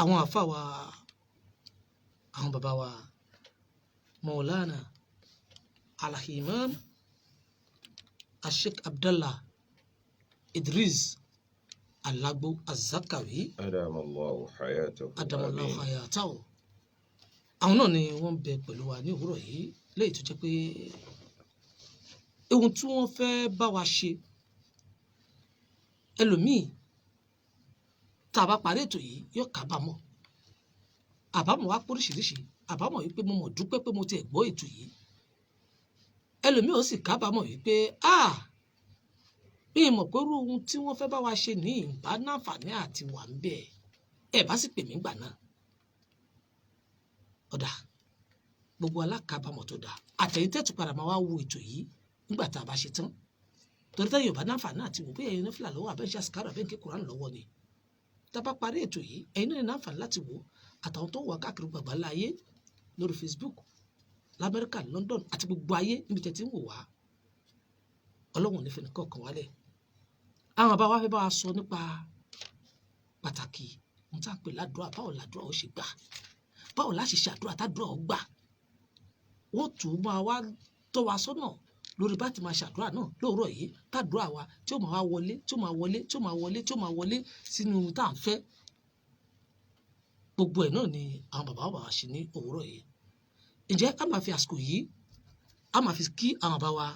Àwọn àfa wa, àwọn bàbá wa, Maulana Alhimam Asheik Abdallah Idris Alagbo Azakawi. أدام الله حياته. Adamallahu آمين. hayatahu. Àwọn náà ni wọ́n ń bẹ pẹ̀lú wa ní òwúrọ̀ yìí, léyìí tó jẹ́ pé ohun tí wọ́n fẹ́ bá wa ṣe, ẹlòmíì tá a bá parí ètò yìí yóò kábàámọ̀. Àbámọ̀ wá póríṣiríṣi àbámọ̀ wípé mo mọ̀ dúpẹ́ pé mo tiẹ̀ gbọ́ ètò yìí. Ẹlòmíì ó sì kábàámọ̀ wípé, ah, bí mọ̀ pé irú ohun tí wọ́n fẹ́ bá wa ṣe ní ìbá náǹfààní àti wà ń bẹ̀ ẹ bá sì pè mí gbà náà. Ọ̀dà gbogbo alákàbàámọ̀ tó dáa àtẹ̀yìntẹ́tù padà máa wá wo ètò yìí nígbà tá a bá ṣe tán, torí táyọ̀ yorùbá náǹfààní àti wò bóyá ẹ̀yin náfìlà lọ́wọ́, àbẹ́ ìṣe àsìkárò, àbẹ́ ìké Kùránì lọ́wọ́ ni. Tá a bá parí ètò yìí, ẹ̀yin náà ní náǹfààní láti wò, àtàwọn tó wà káàkiri gbàgbà láyé lórí Facebook lamẹ́ríkà, London àti gbogbo ayé níbi tẹ́ ti ń wò wá. Ọlọ́run nífẹ̀ẹ́ nìkan kan wálẹ̀. Àwọn bàbá wa fẹ́ bá wa sọ nípa pàtàkì ohun tá à ń pè ládùúrà. Báwo làdúrà ó ṣe gbà? Báwo la ṣe ṣàdúrà tádùúrà ó gbà? Wọ́n tún máa wá tọ́ wa sọ́nà lórí bá ti máa ṣàdúrà náà lóòrọ̀ yìí, tádùúrà wa tí ó máa wá wọlé, tí ó máa wọlé, tí ó máa wọlé, tí ó máa wọlé sínú tá à ń fẹ́. Gbogbo ẹ̀ náà ni àwọn bàbá wa ṣe ní òwúrọ̀ yìí. Ǹjẹ́ a máa fi àsìkò yìí, a máa fi kí àwọn bàbá wa,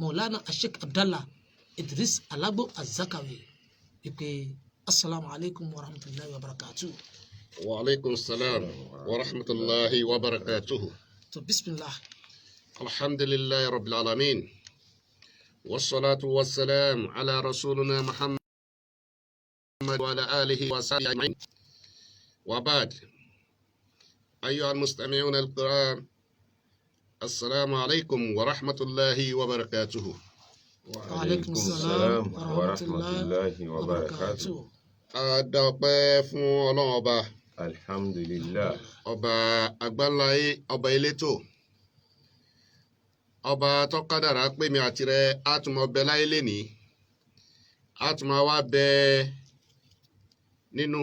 Maulana Sheikh Abdallah Idris Alagbo Azakawi, wípé asalaamu alaykum wa rahmatulahi wa barakatuh. وعليكم السلام ورحمة الله وبركاته. Tó bisimilah. الحمد لله رب العالمين، والصلاة والسلام على رسولنا محمد وعلى آله وصحبه أجمعين، وبعد، أيها المستمعون الكرام، السلام عليكم ورحمة الله وبركاته. وعليكم السلام ورحمة الله وبركاته. A dá ọpẹ́ fún Ọlọ́run Ọba. الحمد لله. Ọba àgbáńláyé, ọba elétò, ọba tó kádàrá pé mi àti rẹ á tún mọ bẹ láyé lénìí, á tún máa wá bẹ nínú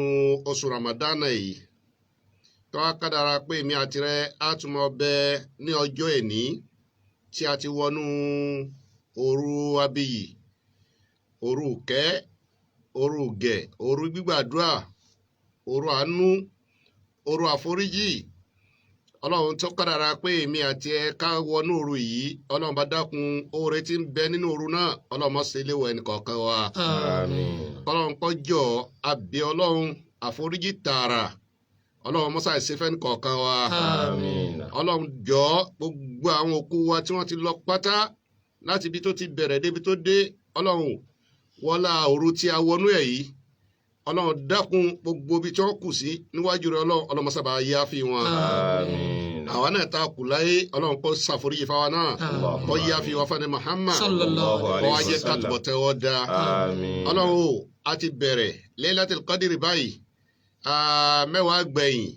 oṣù Ramadana yìí, tó wá kádàrá pé mi àti rẹ á tún mọ bẹ ní ọjọ́ èní tí a ti wọnú òru abiyì, òru kẹ́, òru gẹ̀, òru gbígbàdúrà, òru àánú, òru àforíjì. Ọlọ́run tó kádàrá pé èmi àti ẹ ká wọnú òru yìí, Ọlọ́run bá dákun, oore tí ń bẹ nínú òru náà, Ọlọ́run má ṣe léwọ̀ ẹnìkọ̀ọ̀kan wa. آمين. Ọlọ́run kó jọ̀ọ́, àbí Ọlọ́run, àforíjì tààrà, Ọlọ́run mọ́sá ìṣẹ́fẹ́ nìkọ̀ọ̀kan wa. آمين. Ọlọ́run jọ̀ọ́, gbogbo àwọn òkú wa tí wọ́n ti lọ pátá, láti ibi tó ti bẹ̀rẹ̀ débi tó dé, Ọlọ́run wọlá òru tí a wọnú ẹ̀ yìí, Ọlọ́run dákun, gbogbo ibi tí wọ́n kù sí níwájú rẹ̀, Ọlọ́run, Ọlọ́run sábà yá fi wọn. آمين. Àwa náà tá a kù láyé, Ọlọ́run kó ṣàforíjì fáwa náà, kó yá fi wá fani Muhammad, Sallallahu kó wá jẹ́ وسلم. kátùbọ̀ tẹ́wọ́ da. آمين. Ọlọ́run o, a ti bẹ̀rẹ̀ Laylatul Qadri báyìí, 10 gbẹ̀yìn.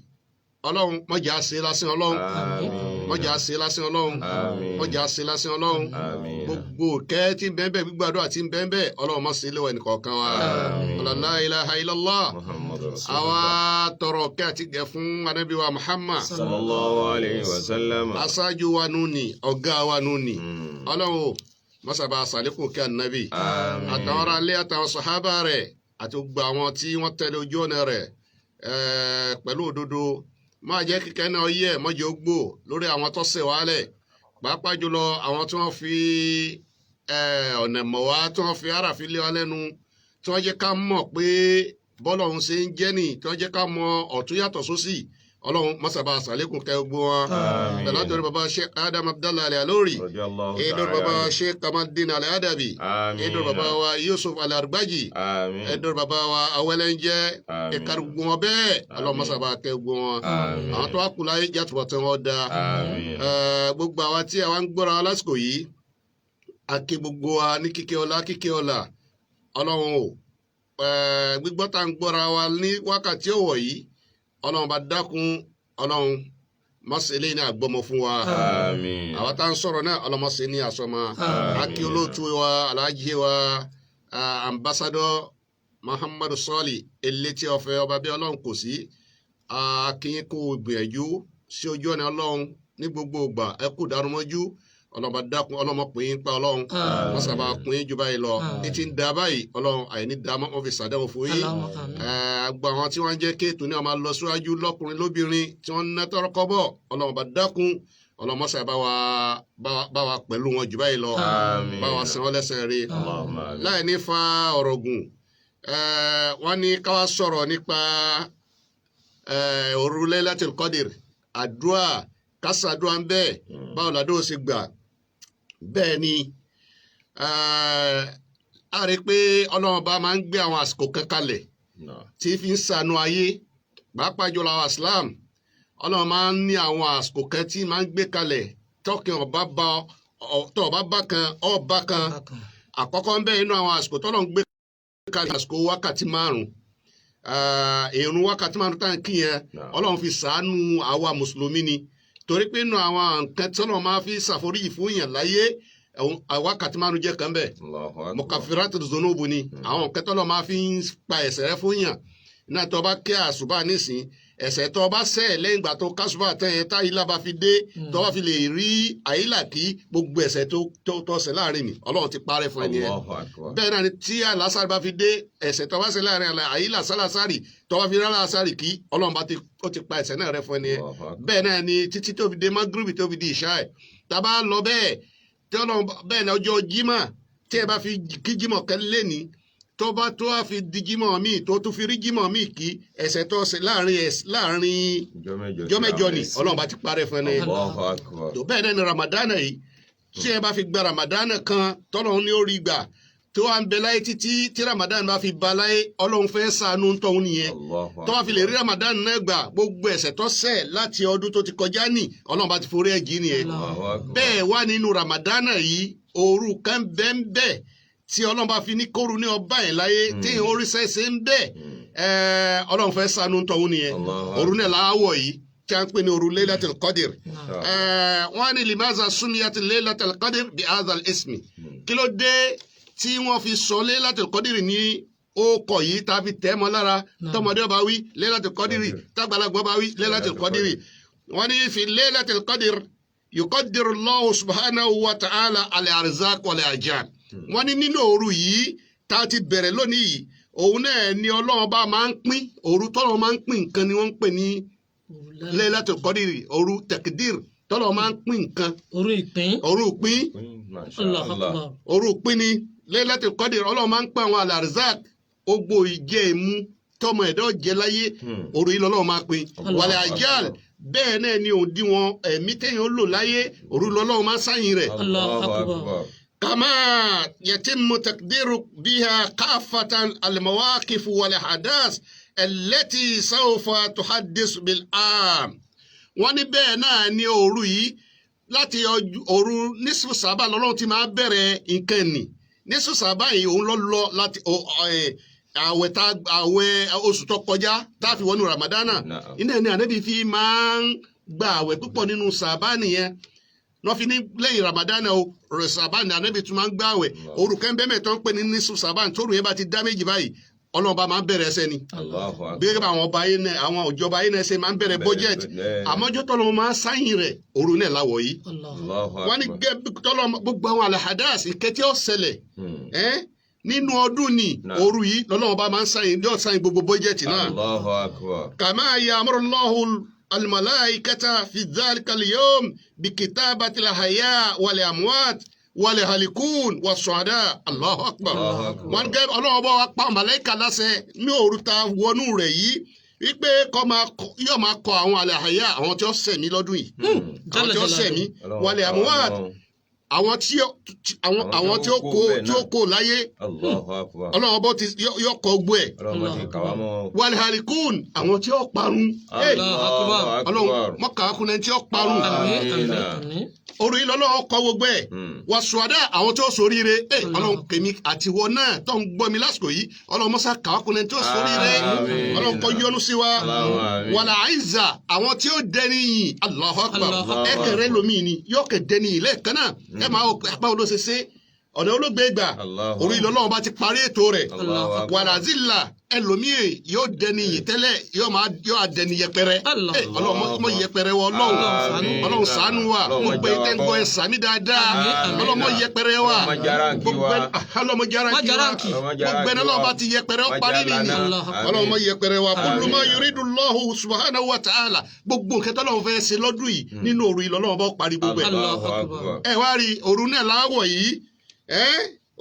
Ọlọ́run, mọ̀jà ṣe lásán. Ọlọ́run, آمين. mọ̀jà ṣe lásán. Ọlọ́run, آمين. mọ̀jà ṣe lásán. Ọlọ́run, آمين. gbogbo kẹ́ tí ń bẹ́ẹ̀, gbígbàdúrà tí ń bẹ́ẹ̀, Ọlọ́run má ṣe léwọ̀ ẹnìkọ̀ọ̀kan wa. آمين. La ilaha illallah. محمد رسول Àwa الله. tọrọ kẹ́ àti gẹ̀ fún Ànábì wa Muhammad. صلى الله عليه وسلم. Aṣáájú wa nù ní, ọ̀gá wa nù ní. Ọlọ́run o, mọ́sàbà sàlékún kẹ́ Ànábì, آمين. àtàwọn ará ilé, àtàwọn sàhábà rẹ̀, àti gbogbo àwọn tí wọ́n tẹ̀lé ojú ọ̀nà rẹ̀ pẹ̀lú òdodo. Máa jẹ́ kíkẹ́ náà yẹ mọ́jọ́ gbò lórí àwọn tó ṣẹ̀ wálẹ̀, pàápàá jùlọ àwọn tí wọ́n fi ọ̀nà mọ̀ wá, tí wọ́n fi àràfin lé wa lẹ́nu, tí wọ́n jẹ́ ká mọ̀ pé bọ́lọ́run ṣe ń jẹ́ nì, tí wọ́n jẹ́ ká mọ ọ̀tún yàtọ̀ sósì. Ọlọ́run mọ́sàbà sàlékún kẹ́ gbogbo wọn. آمين. Pẹ̀lú àtọ́rí baba Sheikh Adam Abdallah Al-Alori, رضي الله ẹ̀ẹ́dọ̀ تعالى baba عنه. Sheikh Kamaldeen Al-Adabi, آمين. ẹ̀ẹ́dọ̀ baba wa Yusuf Al-Argbaji, آمين. ẹ̀ẹ́dọ̀ baba wa Awẹ́lẹ́njẹ́. آمين. Ẹ̀ka gbogbo wọn bẹ́ẹ̀. Ọlọ́run mọ́sàbà kẹ́ gbogbo wọn. آمين. Àwọn tó wá kú láyé, jàtúbọ̀ tí wọ́n da. آمين. Gbogbo àwa tí àwa ń gbọ́ra wa lásìkò yìí, a kí gbogbo wa ní kíkẹ́ ọlá, kíkẹ́ ọlá. Ọlọ́run o, gbígbọ́ tá à ń gbọ́ra wa ní wákàtí ọ̀wọ̀ yìí, Ọlọ́run bá dákun, Ọlọ́run má ṣe eléyìí ní àgbọ́mọ fún wa. آمين. Àwa tá à ń sọ̀rọ̀ náà, Ọlọ́run má ṣe ní àsọmọ. Àmín. Akí olóòtú wa, aláàjì wa, ambassador. Muhammadu Sọ́ọ̀lì elétí ọ̀fẹ́ ọba bí ọlọ́run kò sí. Akínyín kó gbìyànjú sí ojú ọ̀nà ọlọ́run ní gbogbo ìgbà. Ẹ kú dàrúmọ́jú, ọlọ́ba dákun, ọlọ́mọ pín in pa ọlọ́run, wọ́n sábà pín in ju báyìí lọ. Àmín. Etí ń da báyìí, ọlọ́run àìní da mọ́, wọ́n fi sàdéhùn fún yín. Allahumma àmín. Àgbà àwọn tí wọ́n ń jẹ́ kéètò ní ọmọ lọ síwájú, lọ́kùnrin lóbìnrin tí wọ́n ń ná tọrọ kọ́bọ̀, ọlọ́run bá dákun, ọlọ́run mọ́sà bá wa pẹ̀lú wọn jù báyìí lọ. Àmín. Bá wa san wọ́n lẹ́san rere. Allahumma àmín. Láì ní fa ọ̀rọ̀ gùn, wọ́n ní ká wá sọ̀rọ̀ nípa òru Laylatul Qadr, àdúrà kásàdúrà ń bẹ́ẹ̀, báwo làdó ṣe gbà. Bẹ́ẹ̀ ni a rí i pé ọlọ́run bá máa ń gbé àwọn àsìkò kan kalẹ̀ Náà. tí fi ń ṣàánú ayé, pàápàá jùlọ àwọn Islam. Ọlọ́run máa ń ní àwọn àsìkò kan tí máa ń gbé kalẹ̀ tọkàn ọba bá tọ́ ọba bá kan ọba kan. Bákan. Àkọ́kọ́ ń bẹ inú àwọn àsìkò tọ́lọ́run gbé kalẹ̀, àsìkò wákàtí 5, ìrun wákàtí 5 tá à ń kí yẹn. Náà. Ọlọ́run fi ṣàánú àwa mùsùlùmí ni, torí pé inú àwọn nǹkan tọ́lọ́run máa fi ṣàforíjì fún yàn láyé, wákàtí 5 jẹ́ kan bẹ́ẹ̀. Allahu akbar. Mukafiratu zunubu ni àwọn nǹkan tọ́lọ́ máa fi ń pa ẹ̀ṣẹ̀ rẹ́ fún yàn náà. Tó bá kí àṣùbà nísìn, ẹ̀ṣẹ̀ tó bá ṣẹ̀ lẹ́yìn ìgbà tó kásùbà tẹ̀yẹ tá àyílà bá fi dé, tó bá fi lè rí àyílà kí, gbogbo ẹ̀ṣẹ̀ tó ṣẹ̀ láàrin ni Ọlọ́run ti parẹ́ fún ẹni yẹn. Allahu akbar. Bẹ́ẹ̀ náà ni tí àlásàrì bá fi dé, ẹ̀ṣẹ̀ tó bá ṣẹ̀ láàrin àyílà sálásàrì, tó bá fi rí àlásàrì kí, Ọlọ́run bá ti ó ti pa ẹ̀ṣẹ̀ náà rẹ́ fún ẹni yẹn. Allahu akbar. Bẹ́ẹ̀ náà ni títí tó fi dé magrubi, tó fi di ìṣá ẹ̀, tá a bá lọ bẹ́ẹ̀ tí Ọlọ́run bẹ́ẹ̀ ní ọjọ́ jímọ̀, tí ẹ bá fi kí jímọ̀ kẹ́lẹ́ ní, tó bá tó a fi di jímọ̀ míì, tó tún fi rí jímọ̀ míì kí, ẹ̀ṣẹ̀ tó ṣẹ̀ láàrin Ìjọ mẹ́jọ ọjọ́ sí mẹ́jọ àwọn ni ẹ̀sìn. Ọlọ́run bá ti parẹ́ fún ẹni. Allahu akbar. Tó bẹ́ẹ̀ náà ni Ramadana yìí, tí ẹ bá fi gba Ramadana kan tọ́lọ́run ní ó rí gbà, tó wà ń bẹ láyé títí tí Ramadan bá fi ba láyé, Ọlọ́run fẹ́ ṣàánú tọ́hún nìyẹn. Allahu Tó bá fi lè rí Ramadan náà gbà, gbogbo ẹ̀ṣẹ̀ tó ṣẹ̀ láti ọdún tó ti kọjá ní, Ọlọ́run bá ti forí ẹ̀ jì nìyẹn. Allahu akbar. Bẹ́ẹ̀ wá nínú Ramadan yìí, òru kan bẹ́ẹ̀ tí Ọlọ́run bá fi ní kóru ní ọba yẹn láyé tí oríṣẹ́ ṣe ń bẹ́ẹ̀, Ọlọ́run fẹ́ ṣàánú tọ́hún nìyẹn. Allahu Òru náà láwọ̀ yìí tí a ń pè ní òru Laylatul Qadr. Náà. Wọ́n ní limaza sumiyat Laylatul Qadr bi hadhal ismi? Kí ló dé tí wọ́n fi sọ Laylatul Qadr ní ókọ̀ yìí tá a fi tẹ́ mọ́ lára? Náà. Tọmọdé ọba wí Laylatul Qadr, tágbàlagbà ọba wí Laylatul Qadr. Wọ́n ní fi Laylatul Qadr yuqaddiru Allahu subhanahu wa ta'ala al-arzaq wal-ajal. Wọ́n ní nínú òru yìí tá a ti bẹ̀rẹ̀ lónìí yìí, òun náà ni Ọlọ́run bá máa ń pín, òru tọ́lọ́run máa ń pín nǹkan ni wọ́n ń pè ní Laylatul Qadr, òru tẹkidir tọ́lọ́ máa ń pín nǹkan. Òru ìpín. Òru pín. Masha Allahu Allah. akbar. Òru pín ni Laylatul Qadr. Ọlọ́run máa ń pín àwọn al-arzaq, ogbó ìjẹ ìmú tọmọ ẹ̀dọ́ jẹ láyé, òru yìí lọ́lọ́run máa pín. Allahu Wal ajal, akbar. bẹ́ẹ̀ náà ni òdiwọ̀n ẹ̀mí téèyàn lò láyé, òru lọ́lọ́run máa ń sáyìn rẹ̀. Allahu Allahu akbar. akbar. كما يتم تقدير بها كافة المواقف والأحداث التي سوف تحدث بالعام. Wọ́n ní bẹ́ẹ̀ náà ni òru yìí, láti òru nísù sábà lọ́lọ́run ti máa bẹ̀rẹ̀ nǹkan nì nísù sábà yìí, òun lọ lọ láti àwẹ̀ tá àwẹ̀ oṣù tó kọjá tá a fi wọnú Ramadana. Na'am. Iná ní Ànábì fi máa ń gba àwẹ̀ púpọ̀ nínú sábà nìyẹn wọ́n fi ní lẹ́yìn Ramadana o rẹ̀ sábà ní Ànábì tún máa ń gbà àwẹ̀. Òru kẹ́ńbẹ́mẹ̀ tó ń pè ní nísù sábà, tóru yẹn bá ti dá méjì báyìí, Ọlọ́run bá máa ń bẹ̀rẹ̀ ẹsẹ̀ ni. Allahu akbar. Bí àwọn ọba ayé náà, àwọn ìjọba ayé náà ṣe máa ń bẹ̀rẹ̀ budget, àmọ́jọ́ tọ́lọ́ máa ń sáyìn rẹ̀, òru náà láwọ̀ yìí. Allahu Allahu Wọ́n ní akbar. gẹ́ tọ́lọ́ gbogbo àwọn alahadas ìkẹ́ tí ó ṣẹlẹ̀ nínú ọdún ni, Náà. òru yìí lọ́lọ́run bá máa ń sáyìn, yóò sáyìn gbogbo bọ́jẹ̀tì náà. Allahu akbar. كما يأمر الله الملائكة في ذلك اليوم بكتابة الأحياء والأموات والهالكون والسعداء. الله أكبر. Allahu akbar. Wọ́n gẹ́ Ọlọ́run bá wa pa màláíkà láṣẹ ní òru ta wọnú rẹ̀ yìí wípé kọ́ máa yóò máa kọ àwọn àlàyé àwọn tí ó ṣẹ̀mí lọ́dún yìí, àwọn tí ó ṣẹ̀mí, Ọlọ́run wal amwat, Ọlọ́run. àwọn tí ó àwọn àwọn tí ó kó bẹ́ẹ̀ tí ó náà. kó láyé. Allahu akbar. Ọlọ́run bó ti yọ kọ gbọ́ ẹ̀. Ọlọ́run bá ti kà wá mọ́. Wal halikun, àwọn tí ó parun. Hey, Allahu akbar. Ọlọ́run mọ́kàákùnrin tí ó parun. Àmín, àmín, Àmín. àmín. Orí lọ́lọ́wọ́ kọ gbogbo ẹ̀. Wàsùwádà, àwọn tí ó ṣoríire. Ẹ Ọlọ́run, kèmí àtiwọ́ náà tó ń gbọ́ mi lásìkò yìí, Ọlọ́run mọ́sá kàwákùnrin tí ó ṣoríire. Àmín. Ọlọ́run kó yọ́nú sí wa. Allahumma àmín. Wàlà àìzà, àwọn tí ó dẹni yìn. Allahu akbar. Allahu akbar. Ẹ kẹrẹ lomi ni yóò kẹ dẹni yìn lẹ́ẹ̀kan náà. Ẹ máa wò pé báwo ló ṣe ṣe. Ọ̀nà olóògbé gbà? Allahu Òru yìí lọ́lọ́run bá ti parí ètò rẹ̀. Allahu akbar. Wàràzìlà, ẹlòmíì yóò dẹni yìí tẹ́lẹ̀, yóò dẹni yẹpẹrẹ. Allah. Ọlọ́run mọ́ yẹpẹrẹ wọ Ọlọ́run. Àmín. Ọlọ́run ṣàánú wa. Ọlọ́run Gbogbo má ẹ̀ tẹ́ ń gbọ́, ẹ ṣàmì dáadáa. Àmín, àmín. Ọlọ́run mọ́ yẹpẹrẹ wa. Ọlọ́run má járáǹkì Gbogbo wa. Ọlọ́run mọ́ járáǹkì Má wa. járáǹkì. Ọlọ́run má járáǹkì Gbogbo ẹni Ọlọ́run wa. bá ti yẹpẹrẹ, ó Má parí jálànà. nìyí. Allah. Àmín. Ọlọ́run mọ́ yẹpẹrẹ wa. Kullu ma Àmín. yuridullahu subhanahu wa ta'ala, gbogbo nǹkan tọ́lọ́run fẹ́ ṣe lọ́dún yìí, nínú òru yìí lọ́lọ́run bá parí gbogbo ẹ̀. Allahu Allahu akbar. Ẹ wá rí, òru náà láwọ̀ yìí, ẹ́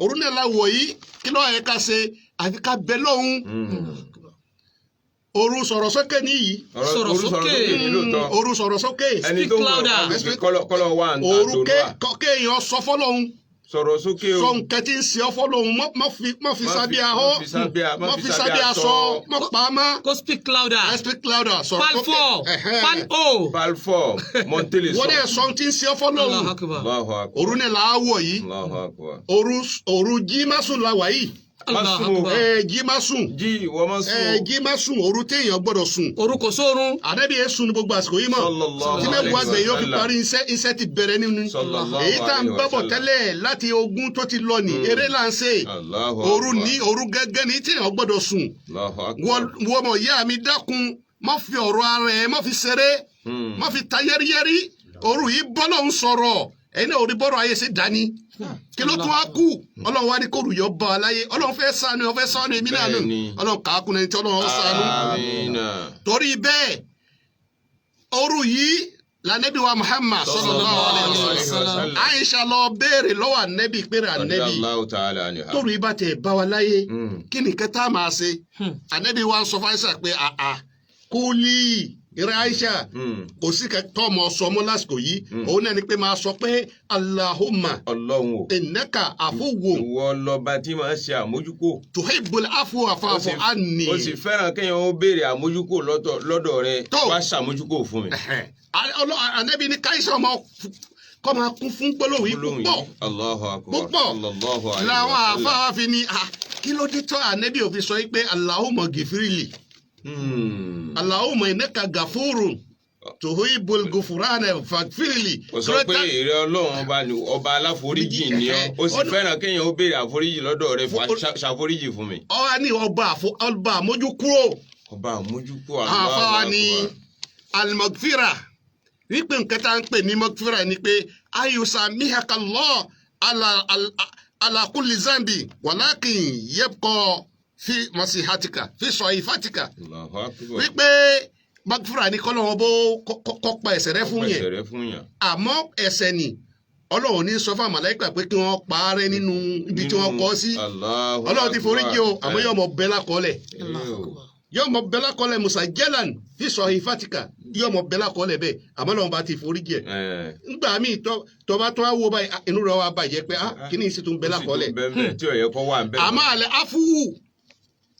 òru náà láwọ̀ yìí, kí ló yẹ ká ṣe? Àfi ká bẹ lọ́hùn. Òru sọ̀rọ̀ sókè nìyí. Sọ̀rọ̀ Òru sókè. ní lóòótọ́. Òru sọ̀rọ̀ sókè. Ẹni tó ń Speak louder. wọ̀ kọ́lọ̀ wà ń ta Òru tó wà. kéèyàn sọ fọ́lọ́hun. Sọ̀rọ̀ sókè o. Sọ nǹkan tí ń ṣe ọ́ fọ́lọ́hun, má fi sábẹ́ ahọ́, má má fi sábẹ́ aṣọ, má pa á mọ́. Kó speak louder. I speak louder, sọ̀rọ̀ Pal sókè. 4. Ẹ̀hẹ́n. Pal O. Balfour Montele Wọ́n dẹ̀ sọ. sọ ohun tí ń ṣe ọ́ fọ́lọ́hun. Allahu akbar. Allahu akbar. Òru náà láwọ̀ yìí. Allahu akbar. Òru jí má sùn la wà yìí. Allahu Má sùn o. akbar. Ẹ jí má sùn. Jí ìwọ máa Ẹ sùn. jí má sùn, òru téèyàn gbọ́dọ̀ sùn. Òru kò sórun. Ànábì yẹn sùn ní gbogbo àsìkò yìí mọ́. Sallallahu Tí mẹ́wàá alayhi gbẹ̀ yóò fi wa sallam. parí iṣẹ́, iṣẹ́ ti bẹ̀rẹ̀ nínú. Sallallahu Èyí tá à ń alayhi wa bábọ̀ sallam. tẹ́lẹ̀ láti ogún tó ti lọ ní eré là ń ṣe. Allahu Òru akbar. ní òru gẹ́gẹ́ ní téèyàn gbọ́dọ̀ sùn. Allahu akbar. Wọ́n ìyá mi, dákun, má fi ọ̀rọ̀ ara ẹ̀, má fi ṣeré, má fi ta yẹ́rìyẹ́rì. Òru yìí, bọ́lọ̀ ń sọ̀rọ̀, ẹ̀yin náà orí bọ́rọ̀ ayé ṣe dání. Kí ló tún wá kù? Ọlọ́run wá ní kóru yọ bá wa láyé. Ọlọ́run fẹ́ ṣàánú, ó fẹ́ ṣàánú èmi náà nù. Bẹ́ẹ̀ni. Ọlọ́run kàákùn ẹni tí Ọlọ́run ṣàánú. Amina. Torí bẹ́ẹ̀, òru yìí lànàbí wa Muhammad sallallahu alaihi wasallam, Aisha lọ béèrè lọ́wọ́ ànẹ́bí péré, ànẹ́bí, Radiyallahu ta'ala anha. tóru yìí bá tẹ̀ bá wa láyé, kí ni kẹta máa ṣe? Ànẹ́bí wa ń sọ fún Aisha pé àà kúlì ìrẹ́ Aisha, kò sí kẹtọ́ ọmọ sọmọ lásìkò yìí, òun náà ni pé máa sọ pé Allahumma Ọlọ́run o. innaka afuwwun Ìwọ lọba tí máa ń ṣe àmójúkò. tuhibbul afwa fa'fu anni. Ó sì fẹ́ràn kéèyàn ó béèrè àmójúkò lọ́dọ̀ rẹ. Tó. Wá ṣàmójúkò fún mi. Ẹ̀hẹ̀n. Ànẹ́bí ní káyísà ọmọ kọ́ máa kún fún gbólóhùn yìí Gbólóhùn púpọ̀ yìí. Allahu akbar. púpọ̀. Sallallahu alayhi Làwọn wa sallam. àfáà fi ní, ah, kí ló dé tó ànẹ́bí ò fi sọ yìí pé Allahumma gifirili, Allahumma innaka gafurun tuhibbul gufurana faghfirli. Ó sọ pé ìrẹ Ọlọ́run ọba ni ọba aláforíjì ni ọ́, ó sì fẹ́ràn kéèyàn ó béèrè àforíjì lọ́dọ̀ rẹ, ṣàforíjì fún mi. Ọba ní ọba àmójúkúrò. Ọba àmójúkò. Àfáà ní al-maghfira, wípé nǹkan tá à ń pè ní maghfira ni pé ayusa mihakallah ala kulli zambi walakin yabqa fi masihatika fi sahifatika. Allahu akbar. Wípé maghfira ní kọ́lọ́wọ́n bó kọ́ pa ẹ̀ṣẹ̀ rẹ́ fún yẹn. Ẹ̀ṣẹ̀ rẹ fún yẹn. Àmọ́ ẹ̀ṣẹ̀ ni Ọlọ́run ní sọ fún àmàlẹ́kà pé kí wọ́n pa á rẹ́ nínú ibi tí wọ́n kọ́ sí. Allahu Ọlọ́run ti forí jì o, àmọ́ akbar. yóò mọ bẹ́lá kọ́lẹ̀, Allahu akbar. yóò mọ bẹ́lá kọ́lẹ̀ musajalan fi sahifatika, yóò mọ bẹ́lá kọ́lẹ̀ bẹ́ẹ̀, àmọ́ Ọlọ́run bá ti forí jì ẹ̀. Ngbà míì tọba tó wá wo báyìí, ah, inú rẹ̀ wá bàjẹ́ pé, ah, kí ni ìsì tún bẹ́lá kọ́lẹ̀? Ó sì tún bẹ́ẹ̀ tí ó yẹ kó wà ń bẹ́ẹ̀. Àmọ́ àlẹ́ afuwu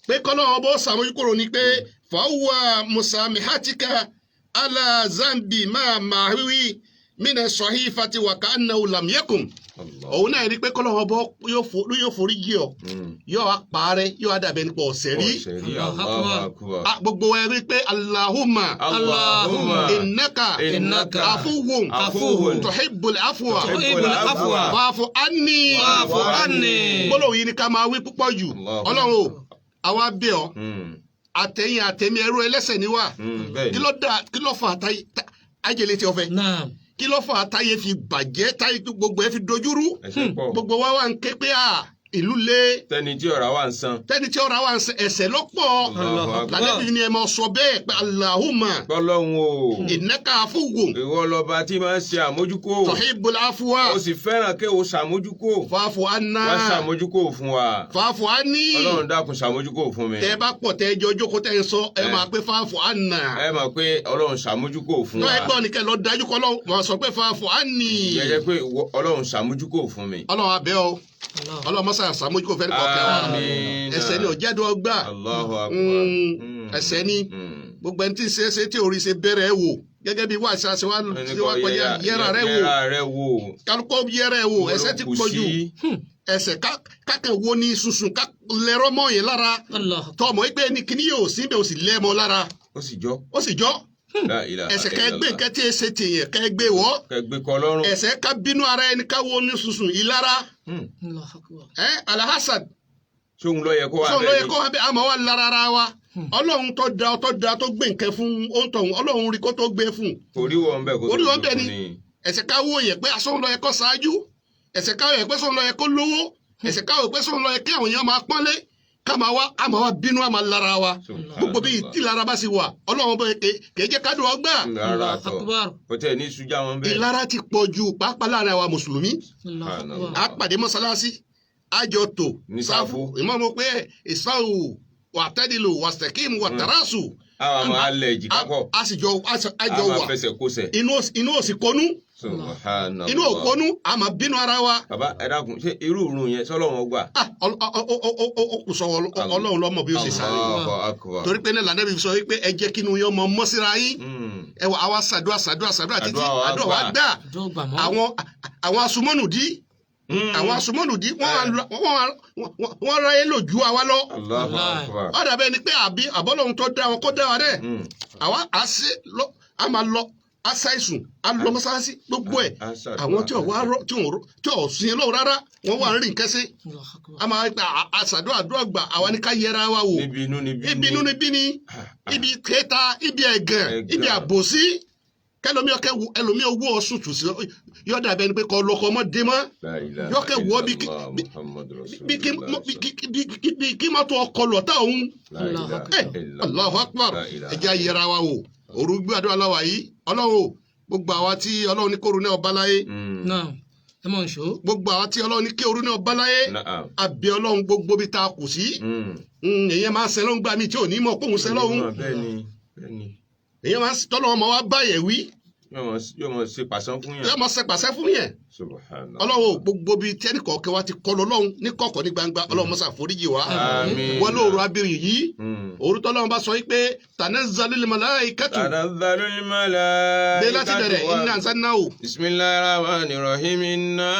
pé kọ́lọ́run bó sàmójúkúrò ni pé fàáwà musamihatika ala zambi máa máa wíwí mina sahifati wa ka'annahu lam yakun. Allah. Òun náà rí pé kọ́lọ́run bó yóò forí jì ọ́, yóò wá parẹ́, yóò wá dàbẹ̀ nípa ọ̀sẹ̀ rí. Ọ̀sẹ̀ rí. Allahu Allahu akbar. Ah, gbogbo ẹ rí pé Allahumma Allahumma innaka innaka afuwwun afuwwun tuhibbul afwa tuhibbul afwa fa'fu anni. Fa'fu anni. Gbólóhùn yìí ni ká máa wí púpọ̀ jù. Allahu Ọlọ́run o, àwa bẹ̀ ọ́, àtẹ̀yìn àtẹ̀mí, ẹrú ẹlẹ́ṣẹ̀ ni wá. Bẹ́ẹ̀ Kí ni. ló dà? Kí ló fà á táyé ajẹ́lẹ̀ tí o fẹ́? Naam. Kí ló fà á táyé fi bàjẹ́, táyé gbogbo ẹ fi dojúrú? Ẹ̀ṣẹ̀ pọ̀. Gbogbo wa wà ń ké pé à ìlú lé. Tẹni tí ọ̀rá wà ń san. Tẹ́ni tí ọ̀rọ̀ wa ń ṣe ẹ̀ṣẹ̀ lọ́pọ̀. Allahu akbar. Lálẹ́ ni ẹ máa sọ bẹ́ẹ̀ pé Allahumma Gbọ́lọ́hun o. innaka afuwwun Ìwọ lọba tí máa ń ṣe àmójúkò. tuhibbul afwa Ó sì fẹ́ràn kí o ṣàmójúkò. fa'fu anna. Wá ṣàmójúkò fún wa. Fa'fu anni. Ọlọ́run dákun, ṣàmójúkò fún mi. Tẹ́ bá pọ̀, tẹ́ jọ jókòó, tẹ́ ń sọ, ẹ Eh. máa pé fa'fu anna. Ẹ mọ̀ pé Ọlọ́run ṣàmójúkò fún Tó wa. ẹ gbọ́ nìkẹ́ lọ dájú kọ́ lọ́wọ́ wọ́n sọ pé fa'fu anni. Jẹ́jẹ́ pé Ọlọ́run ṣàmójúkò fún mi. Ọlọ́run abẹ́ ọ. Allah. Ọlọ́run mọ́sá ṣàmójúkò fẹ́ kọ̀ọ̀kan wa. Àmín. Ẹ̀ṣẹ̀ ni ọ̀jẹ̀dọ̀ ọgbà. Allahu akbar. Ẹ̀ṣẹ̀ ni gbogbo ẹni tí ń ṣe é ṣe tí orí ṣe bẹ̀rẹ̀ ẹ̀ wò, gẹ́gẹ́ bí wàá ṣe wá Ẹni ṣe wá kọ́ kọjá yẹra rẹ wò. Yẹra rẹ wò. Kálukọ́ yẹra ẹ̀ wò, ẹ̀ṣẹ̀ ti Mo ló kù pọ̀ jù. sí. Ẹ̀ṣẹ̀ kákẹ́ wo ni sunsun ká lẹ́rọ mọ́ yẹn lára. Allah. Tọmọ ẹgbẹ́ ni kíní yóò sí bẹ́ẹ̀, o sì lẹ́ mọ́ lára. Ó sì jọ. Ó sì jọ. La ilaha Ẹ̀ṣẹ̀ kẹ́ gbé illallah. nǹkan tí ẹ ṣe tèèyàn kẹ́ gbé wọ́. Kẹ́ gbé kọ lọ́rùn. Ẹ̀ṣẹ̀ ká bínú ara ẹni, ká wo ní sùsùn, ìlara. Allahu akbar. Ẹ alahasad. Sóhun ló yẹ kó wà sọ̀rọ̀ ló yẹ bẹ́ẹ̀ kó wá bẹ́ẹ̀, àmọ́ wà lára ara wa. Ọlọ́run tó da, tó da, tó gbé nǹkan fún òǹtọ̀hún, Ọlọ́run rí kó tó gbé fún. Orí wọn bẹ́ẹ̀ kó tó Orí wọn gbé bẹ́ẹ̀ fún ni. Ẹ̀ṣẹ̀ ká wò yẹn pé asóhun ló yẹ kó ṣáájú, ẹ̀ṣẹ̀ ká wò yẹn pé sóhun ló yẹ kó lówó, ẹ̀ṣẹ̀ ká wò pé sóhun ló yẹ kí àwọn èèyàn máa pọ́nlé, ká máa wá, á máa wá bínú, á máa lára wa. Gbogbo bí tí lára bá sì wà, Ọlọ́run bọ́ kèé jẹ́ kádùn ọgbà. Rárá. Allahu Tọ́ akbar. kò tẹ̀ ní sujà wọn bẹ́ẹ̀. Ìlara ti pọ̀ ju, pàápàá láàrin àwa mùsùlùmí. Allahu akbar. A pàdé mọ́sálásí, àjọ tò Ní sáfù. Ìmọ̀ọ́mọ́ pé ìsáwù wàtẹ́dìlù wàsẹ̀kìm wàtàràsù. Àwọn máa lẹ̀ èjìká pọ̀. A sì jọ àjọ A máa wà. fẹsẹ̀ kósẹ̀. Inú òsì kọnú. Subhanallah. Inú òkọnú, a máa bínú ara wa. Bàbá, ẹ dákun, ṣé irú ìrun yẹn sọlọ́wọ́n gbà? Ah, ó kù sọ Ọlọ́run lọ́mọ bí ó ṣe sáré. Allahu akbar. Torí pé ní lànà bí sọ wípé ẹ jẹ́ kí inú yín ọmọ mọ́ síra yín. Ẹ wà, àwa ṣàdúrà, ṣàdúrà, ṣàdúrà títí Àdúrà wa àdúrà wa gbà. gbà. Àdúrà gbà mọ́. Àwọn asomọ́nùdí, àwọn asomọ́nùdí, wọ́n ráyé lò ju àwa lọ. Allahu akbar. Ó dàbẹ́ ni pé àbí àbọ́lọ́hun tó dá wọn kó dá wa dẹ́. Àwa à ṣe lọ, a máa lọ, a ṣàìsùn, a lọ mọ́sálásí, gbogbo ẹ̀. A ṣàdúrà. Àwọn tí ò wá rọ, tí ò sin lọ́wọ́ rárá, wọ́n wà ń rìn kẹ́sí. Allahu akbar. A máa gba àṣàdúrà, àdúrà gbà, àwa ní ká yẹra wa wò. Níbi inú níbí. Ibi inú ni bí ni, ibi kẹta, ibi ẹ̀gàn, Ẹ̀gàn. ibi àbòsí, kẹlòmí ọkẹ wo ẹlòmí owó ọsùn tù sí yọdà bẹni pé kọ lọkọ ọmọ dé mọ. La ilaha Yọkẹ wọ bí illallah Muhammadu bí kí Rasulullah. bí kí mọ́tò ọkọ lọ́tà òun. La ilaha Ẹ illallah. Allahu akbar. La ilaha Ẹ jẹ́ ayẹra wa wò. Òru gbàdúrà láwa yìí. Ọlọ́run o, gbogbo àwa tí Ọlọ́run ní kóru náà ọba láyé, Náà ẹ mọ̀ nṣó. gbogbo àwa tí Ọlọ́run ní kí òru náà ọba láyé, Na'am. àbí Ọlọ́run, gbogbo bí tá a kù sí. Èèyàn máa ń sẹlọ́hún gbà mí tí ò ní mọ̀ kóhun sẹlọ́hún. Bẹ́ẹ̀ni, bẹ́ẹ̀ni. Èèyàn máa ń tọ́lọ́ ọmọ wa báyẹ̀ wí. Yóò mọ ṣe pàṣán fún yàn. Yóò máa ṣe pàṣẹ fún yẹn. Subhanallah. Ọlọ́run o, gbogbo bíi tẹ́nì kọ̀ọ̀kẹ́ wa ti kọ́ lọ́lọ́run ní kọ̀kọ̀ ní gbangba, Ọlọ́run mọ́sá foríjì wa. Àmín. Wọn lóòrò abirin yìí, òru tọ́lọ́run bá sọ wípé tanazzalul malaikatu. Tanazzalul malaikatu. Dé láti bẹ̀rẹ̀, inna anzalnahu. Bismillahir rahmanir rahim, inna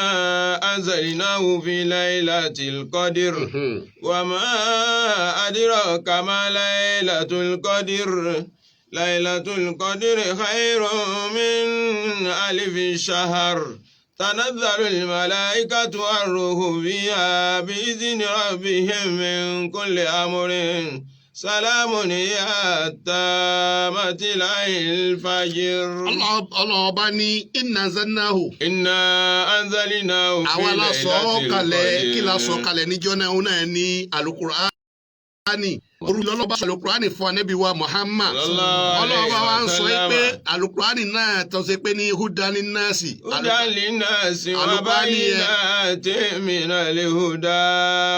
anzalnahu fi laylatil qadr. Wa ma adraka ma laylatul qadr. Laylatul qadr khayrun min alfi shahr. تنزل الملائكة والروح فيها بإذن ربهم من كل أمر، سلام هي حتى مطلع الفجر. Ọlọ́run ọba ní inna anzalnahu. إنا أنزلناه في Àwa la sọ ليلة ọ́ kalẹ̀. Kí la sọ القدر. kalẹ̀ níjọ́ náà? Òun náà ní alukur'ani. Olùlọ́lọ́ bá sọ alukur'ani fún anabi wa Muhammad. Sallallahu Ọlọ́run bá wa ń sọ yìí pé alayhi wa alukur'ani náà tó ṣe pé ní hudan nasi. هدى للناس Alukur'ani yẹn- وبينات من الهدى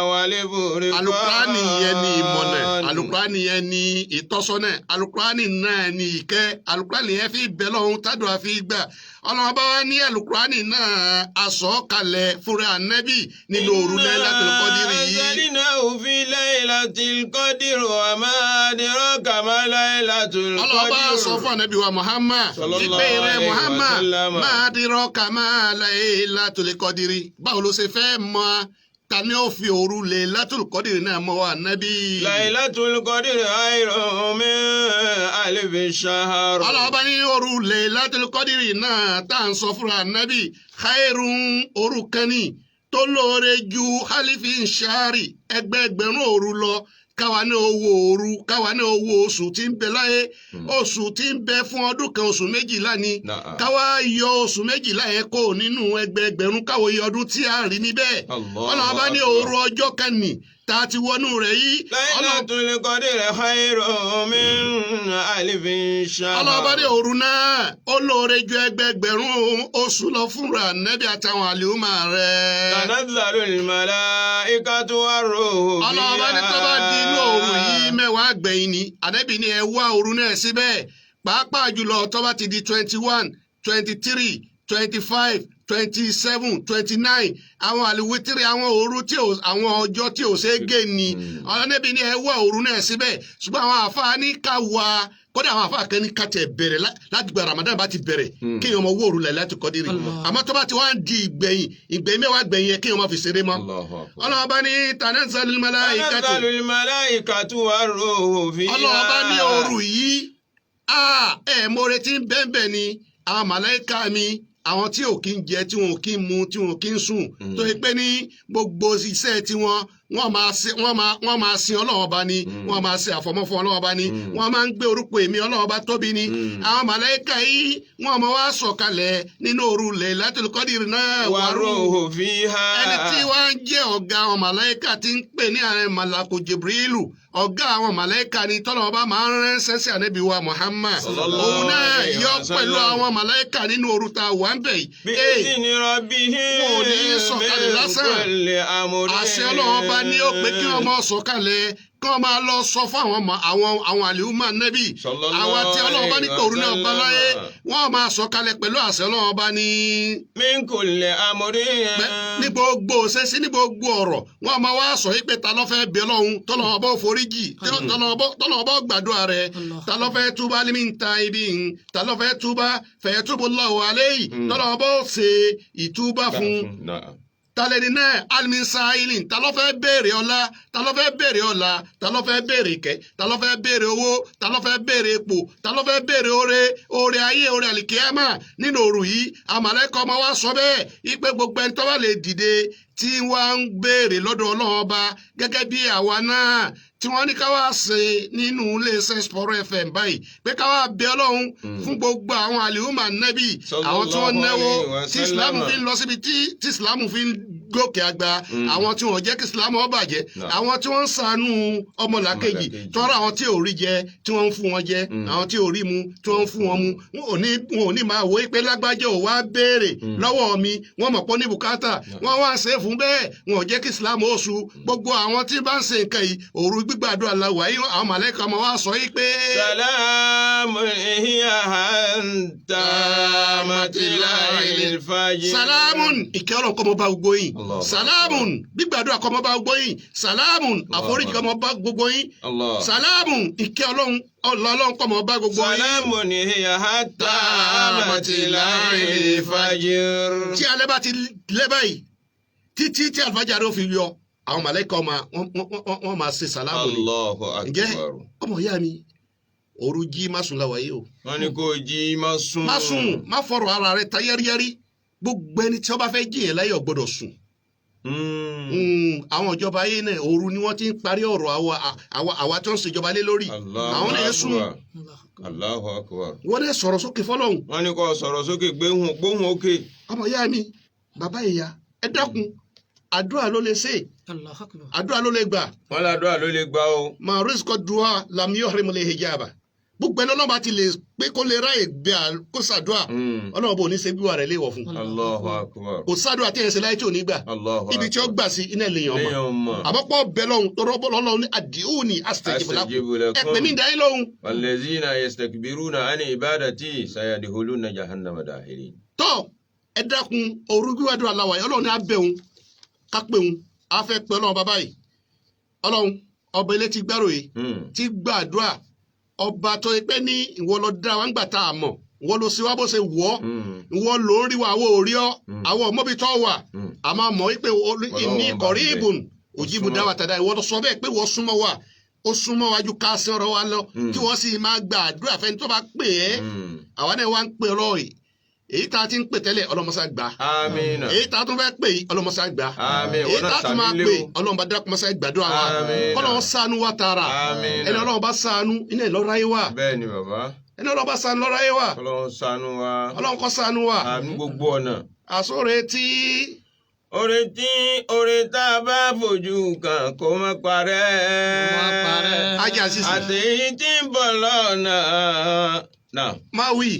والفرقان. Alukurani yẹn ni ìmọ̀nà, alukurani yẹn ni ìtọ́sọ́nà, alukurani náà ni ìkẹ́, alukurani yẹn fi bẹ̀ lọ́hún tádùn àfi gbà. Ọlọ́run bá wa ní alukurani náà asọ̀kalẹ̀ fúnra anabi nínú òru Laylatul Qadri yìí. أنزلناه في ليلة القدر وما أدراك ما ليلة Ọlọ́run bá sọ القدر. fún anabi wa Muhammad Sallallahu ìpè rẹ alayhi wa Muhammad, sallam. ma adraka ma Laylatul Qadri, báwo ló ṣe fẹ́ mọ̀? Ta ni ó fi òru Laylatul Qadri náà mọ̀ wá anabi? ليلة القدر خير من ألف شهر. Ọlọ́ba ní òru Laylatul Qadri náà tá à ń sọ fúnra nábì, khairun, òru kan ní tó lóore ju alifin shari, ẹgbẹẹgbẹ̀rún òru lọ. Káwa ní owó òru, káwa ní owó oṣù tí ń bẹ láyé, oṣù tí ń bẹ fún ọdún kan, oṣù 12 ni. Na'am. Káwa yọ oṣù 12 yẹn kó nínú ẹgbẹẹgbẹ̀rún, káwo iye ọdún tí a rí níbẹ̀. Allahu Ọlọ́ba ní akbar. òru ọjọ́ kan ní tá a ti wọnú rẹ̀ yìí. ليلة القدر خير من ألف شهر. Ọlọ́ba ní òru náà ó lóore ju ẹgbẹẹgbẹ̀rún oṣù lọ fúnra nẹ́bí àtàwọn àlùmọ̀ rẹ̀. تنزل الملائكة والروح Ọlọ́ba ní tó bá di inú òru yìí, 10 gbẹ̀yìn ni ànẹ́bí ní ẹ wá òru náà síbẹ̀, pàápàá jùlọ tó bá ti di 21, 23, 25, 27, 29, àwọn àlùwítírì, àwọn òru tí ò, àwọn ọjọ́ tí ò ṣe é gé ni. Ọlọ́nẹ́bí ní ẹ wá òru náà síbẹ̀. Ṣùgbọ́n àwọn àfáà ní ká wá, kódà àwọn àfáà kan ní ká tẹ̀ bẹ̀rẹ̀ láti gba Ramadan bá ti bẹ̀rẹ̀, kéèyàn ọmọ owó òru Laylatul Qadri. Allah. Àmọ́ tó bá ti wá ń di ìgbẹ̀yìn, ìgbẹ̀yìn 10 gbẹ̀yìn yẹn, kéèyàn má fi ṣeré mọ́. Allahu akbar. Ọlọ́run bá ní tanazzalul malaikatu. تنزل الملائكة والروح فيها. Ọlọ́run bá ní òru yìí Ẹ mo retí bẹ́ẹ̀nbẹ́ẹ̀ ni àwọn màláíkà mi, àwọn tí ò kí ń jẹ, tí wọn ò kí ń mu, tí wọn ò kí ń sùn, tó yẹ pé ní gbogbo iṣẹ́ tiwọn, wọ́n máa ṣe, wọ́n máa sin Ọlọ́run Ọba ni, wọ́n máa ṣe àfọ̀mọ́ fún Ọlọ́run Ọba ni, wọ́n máa ń gbé orúkọ èmi Ọlọ́run Ọba tóbi ni. Àwọn màláíkà yìí, wọ́n máa wá sọ̀kalẹ̀ nínú òru Laylatul Qadr náà. Wàrúhù fiha. Ẹni tí wọ́n ń jẹ́ ọ̀gá àwọn màláíkà tí ń pè ní ààrẹ màlàkù Jibrilu, ọ̀gá àwọn màláíkà ni tọ́lọ́run Ọba máa ń ránṣẹ́ sí ànábì wa Muhammad. Sallallahu Òun náà alayhi yọ wa sallam. pẹ̀lú àwọn màláíkà nínú òru tá a wà ń bẹ̀ yìí. Bí Ee, ìdíni rabbihim. Wọn ò ní sọ̀kalẹ̀ lásán. Min kulli amrin. Àṣẹ Ọlọ́run Ọba ní ó pé kí wọ́n máa sọ̀kalẹ̀, kí wọ́n máa lọ sọ fún àwọn ọmọ àwọn àlìhùmá nẹ́bì, Sallallahu àwọn tí Ọlọ́run Ọba ní alayhi kò rú náà wa bá láyé, sallam. wọ́n máa sọ̀kalẹ̀ pẹ̀lú àṣẹ Ọlọ́run Ọba ní. Min kulli amrin. Ní gbogbo ṣẹ́sí, ní gbogbo ọ̀rọ̀, wọ́n máa wá sọ pé ta ló fẹ́ bẹ Ọlọ́run tọ́lọ́run Ọba ó foríjì, tọ́lọ́run Ọba ó gbàdúrà rẹ̀, Allah. ta ló fẹ́ túbá ní min taibin, ta ló fẹ́ túbá fayatubu Allahu alayhi, tọ́lọ́run Ọba ó ṣe ìtúbá fún Na'am. talẹ́ni náà, alimisailin, ta ló fẹ́ béèrè ọlá, ta ló fẹ́ béèrè ọlá, ta ló fẹ́ béèrè ìkẹ́, ta ló fẹ́ béèrè owó, ta ló fẹ́ béèrè ipò, ta ló fẹ́ béèrè oore, oore ayé, oore àlìkíyàmà nínú òru yìí. Àmàlẹ́kọ̀ ọmọ wa sọ bẹ́ẹ̀ ipe gbogbo ẹni tó bá lè dìde tí wọ́n ń béèrè lọ́dọ̀ Ọlọ́run Ọba, gẹ́gẹ́ bí àwa náà tí wọ́n ní ká wá ṣe nínú iléeṣẹ́ Sport FM báyìí, pé ká wá bẹ Ọlọ́run fún gbogbo àwọn àlìhùmà nẹ́bì, àwọn tí wọ́n Sallallahu náwó alayhi wa tí Islam sallam. fi ń lọ síbi tí Islam fi ń gòkè àgbà, àwọn tí wọ́n jẹ́ kí Islam ó bàjẹ́, àwọn tí wọ́n ń ṣàánú ọmọlàkejì, Ọmọlàkejì. tọ́ra àwọn tí ò rí jẹ tí wọ́n ń fún wọn jẹ, àwọn tí ò rí mu tí wọ́n ń fún wọn mu. Wọn ò ní máa wò ó pé lágbájá ò wá béèrè lọ́wọ́ mi, wọ́n mọ̀ pọ́ ní bùkátà, wọ́n wá ń ṣe é fún bẹ́ẹ̀, wọn ò jẹ́ kí Islam ó su. Gbogbo àwọn tí bá ń ṣe nǹkan yìí, òru gbígbàdúrà la wà yìí. Àwọn màlẹ́kà ọmọ wa sọ yìí pé. Salamun hiya hatta matla'il fajr. Salamun, ìkẹ́ Ọlọ́run kó máa bá gbogbo yín. Allah. Salamun, gbígbàdúrà kó máa bá gbogbo yín. Salamun, àforíjì kó máa bá gbogbo yín. Allah. Salamun, ìkẹ́ Ọlọ́run, Ọlọ́run kó máa bá gbogbo yín. Salamun hiya hatta matla'il fajr. Tí alẹ́ bá ti lẹ́ báyìí títí tí àlùfáàjà fi yọ, àwọn màlẹ́kà ọmọ wọn máa ṣe sàlámù ni. Allahu Ǹjẹ́ akbar. ọmọ ìyá mi, òru jí má sùn la wáyé o. Wọ́n ní kó jí má sùn. Má sùn, má fọ̀rọ̀ ara rẹ ta yẹ́rìyẹ́rì. Gbogbo ẹni tí wọ́n bá fẹ́ jìyàn láyé ò gbọ́dọ̀ sùn. Àwọn ìjọba ayé náà, òru ni wọ́n ti ń parí ọ̀rọ̀ àwa tó ń ṣèjọba lé lórí. Allahu Àwọn náà sùn. akbar. Allahu akbar. Wọ́n náà sọ̀rọ̀ sókè fọlọ́hún. Wọ́n ní kó sọ̀rọ̀ sókè, gbóhùn gbóhùn òkè. Ọmọ ìyá mi, bàbá, ìyá, ẹ dákun, àdúrà ló lè ṣe, Allahu akbar. àdúrà ló lè gbà. Wọ́n ládùúrà ló lè gbà o. Ma rizqa du'a lam yuhrim li hijaba. Gbogbo ẹni Ọlọ́run bá ti lè pé kó lè ráyè gbé kó ṣàdúrà, Ọlọ́run bò ní ṣe gbíwà rẹ̀ léèwọ̀ fún. Allahu akbar. Kò ṣàdúrà tí ẹ̀ ń ṣe láyé tí ò ní gbà. Allahu Ibi tí ó gbà sí iná lèèyàn mọ̀. Léèyàn mọ̀. Àmọ́ pọ̀ bẹ́ẹ̀ lọ́hùn tọrọ bọ́ lọ́hùn ní ad'uni astajib lakum. Astajib lakum. Ẹ pè mí dá yín lóhùn. Wallazina yastakbiruna an ibadati sayadkhuluna jahannama dakhirin. Tọ́ ẹ dákun, òru gbígbàdúrà làwà yìí. Ọlọ́run ní abẹ́ òun ká pé òun á fẹ́ pé Ọlọ́run bàbá yìí, Ọlọ́run ọba ilé ti gbárò yìí ti gbàdúrà, ọba tó yẹ pé ní ìwọ ló dá wa ńgbà tá a mọ̀, ìwọ ló ṣe wá bó ṣe wọ̀ ọ́, ìwọ ló ń rí wa, àwọn ò rí ọ, àwọn ọmọbi tó wà. A máa mọ̀ wípé ní Ọlọ́run bá kọ̀rí ń bẹ. ìbùn òjìbù dáwà tàdá. Ìwọ tó sọ bẹ́ẹ̀ pé wọ́n súnmọ́ wa, ó súnmọ́ wájú ká sí ọ̀rọ̀ wa lọ, kí wọ́n sì máa gba àdúrà fẹ́ni tó bá pè é. Àwa náà wá ń pè ọlọ́ọ̀ yìí. Èyí tá a ti ń pè tẹ́lẹ̀, ọlọ́mọṣá gbà. Amina. Èyí tá a tún fẹ́ pè yìí, ọlọ́mọṣá gbà. Àmín. Èyí Ìwọ tá náà a tún máa sàmì pè, lé o. Ọlọ́run bá dákun mọ́ṣá gbàdúrà wa. Àmín. Kọ́lọ́run ṣàánú wa tààrà. Àmín. Ẹni Ọlọ́run bá ṣàánú iná ìlọ́ráyé wa. Bẹ́ẹ̀ ni, bàbá. Ẹni Ọlọ́run bá ṣàánú lọ́ráyé wa. Ọlọ́run ṣàánú wa. Ọlọ́run kó ṣàánú wa. Àmín, gbogbo ọ̀nà. Àsóre tí. Oore tí oore tá a bá fojú kàn kó má parẹ́. Kó má parẹ́. Ajá sísè. Àtẹ̀yí tí ń bọ̀ lọ́nà. Náà. Máa wí.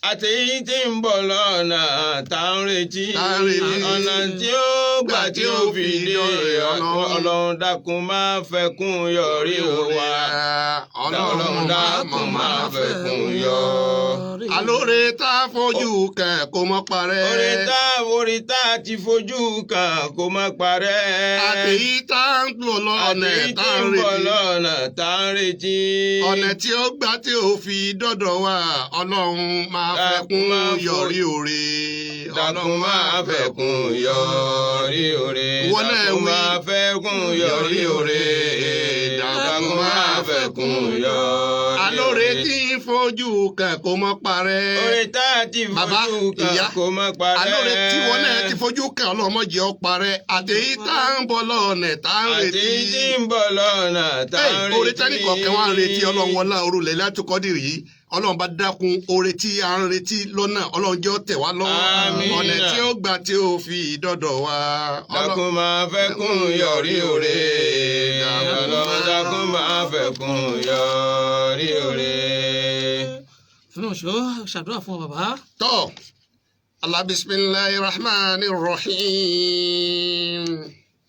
Àtẹ̀yí tí ń bọ̀ lọ́nà tá ń retí. Tá ń retí. Ọ̀nà tí ó gbà tí ó fi dé. Ọlọ́run dákun má fẹ́ kún yọrí wa. Ọlọ́run dákun má fẹ́ kún yọ. Alóore tá a fojú kàn kó mọ́ parẹ́. Oore tá a ti fojú kàn kó má parẹ́. Àtẹ̀yí tá a ń lò lọ ọ̀nà Àtẹ̀yí tá tí a ń ń bọ̀ retí. lọ́nà tá ń retí. Ọ̀nà tí ó gbà tí ó fi dọ́dọ̀ wa, Ọlọ́run máa fẹ́ kún yọrí òre. Dákun máa fẹ́ kún yọrí òre. Ìwọ náà Dákun wí. máa fẹ́ kún yọrí òre. Dákun máa fẹ́ kún yọrí. Alóore tí ń fojú kan kó mọ́ parẹ́. Oore tá a ti Bàbá, fojú kan ìyá, kó má parẹ́. Alóore tí wọn náà ti fojú kan ọlọ́mọ jẹ́ ọ parẹ́. Àtẹ̀yí tá ń bọ̀ lọ́nà tá ń Àti retí. tí ń bọ̀ lọ́nà tá Ẹ, ń retí. oore tẹ́nì kọ̀ọ̀kan wá ń retí ọlọ́run wọlá òru Lailatul Qadr yìí. Ọlọ́run bá dákun oore tí a ń retí lọ́nà ọlọ́run jẹ́ ó tẹ̀ wá lọ́wọ́. Àmín. Ọ̀nà tí ó gbà tí ó fi dọ́dọ̀ wa. Dákun máa fẹ́ kún yọrí òre. Ọlọ́run dákun máa fẹ́ kún yọrí òre. Fúnmi Òṣó ṣàdúrà fún ọ bàbá. Tọ́ Allah bisimilahi rahman rahim.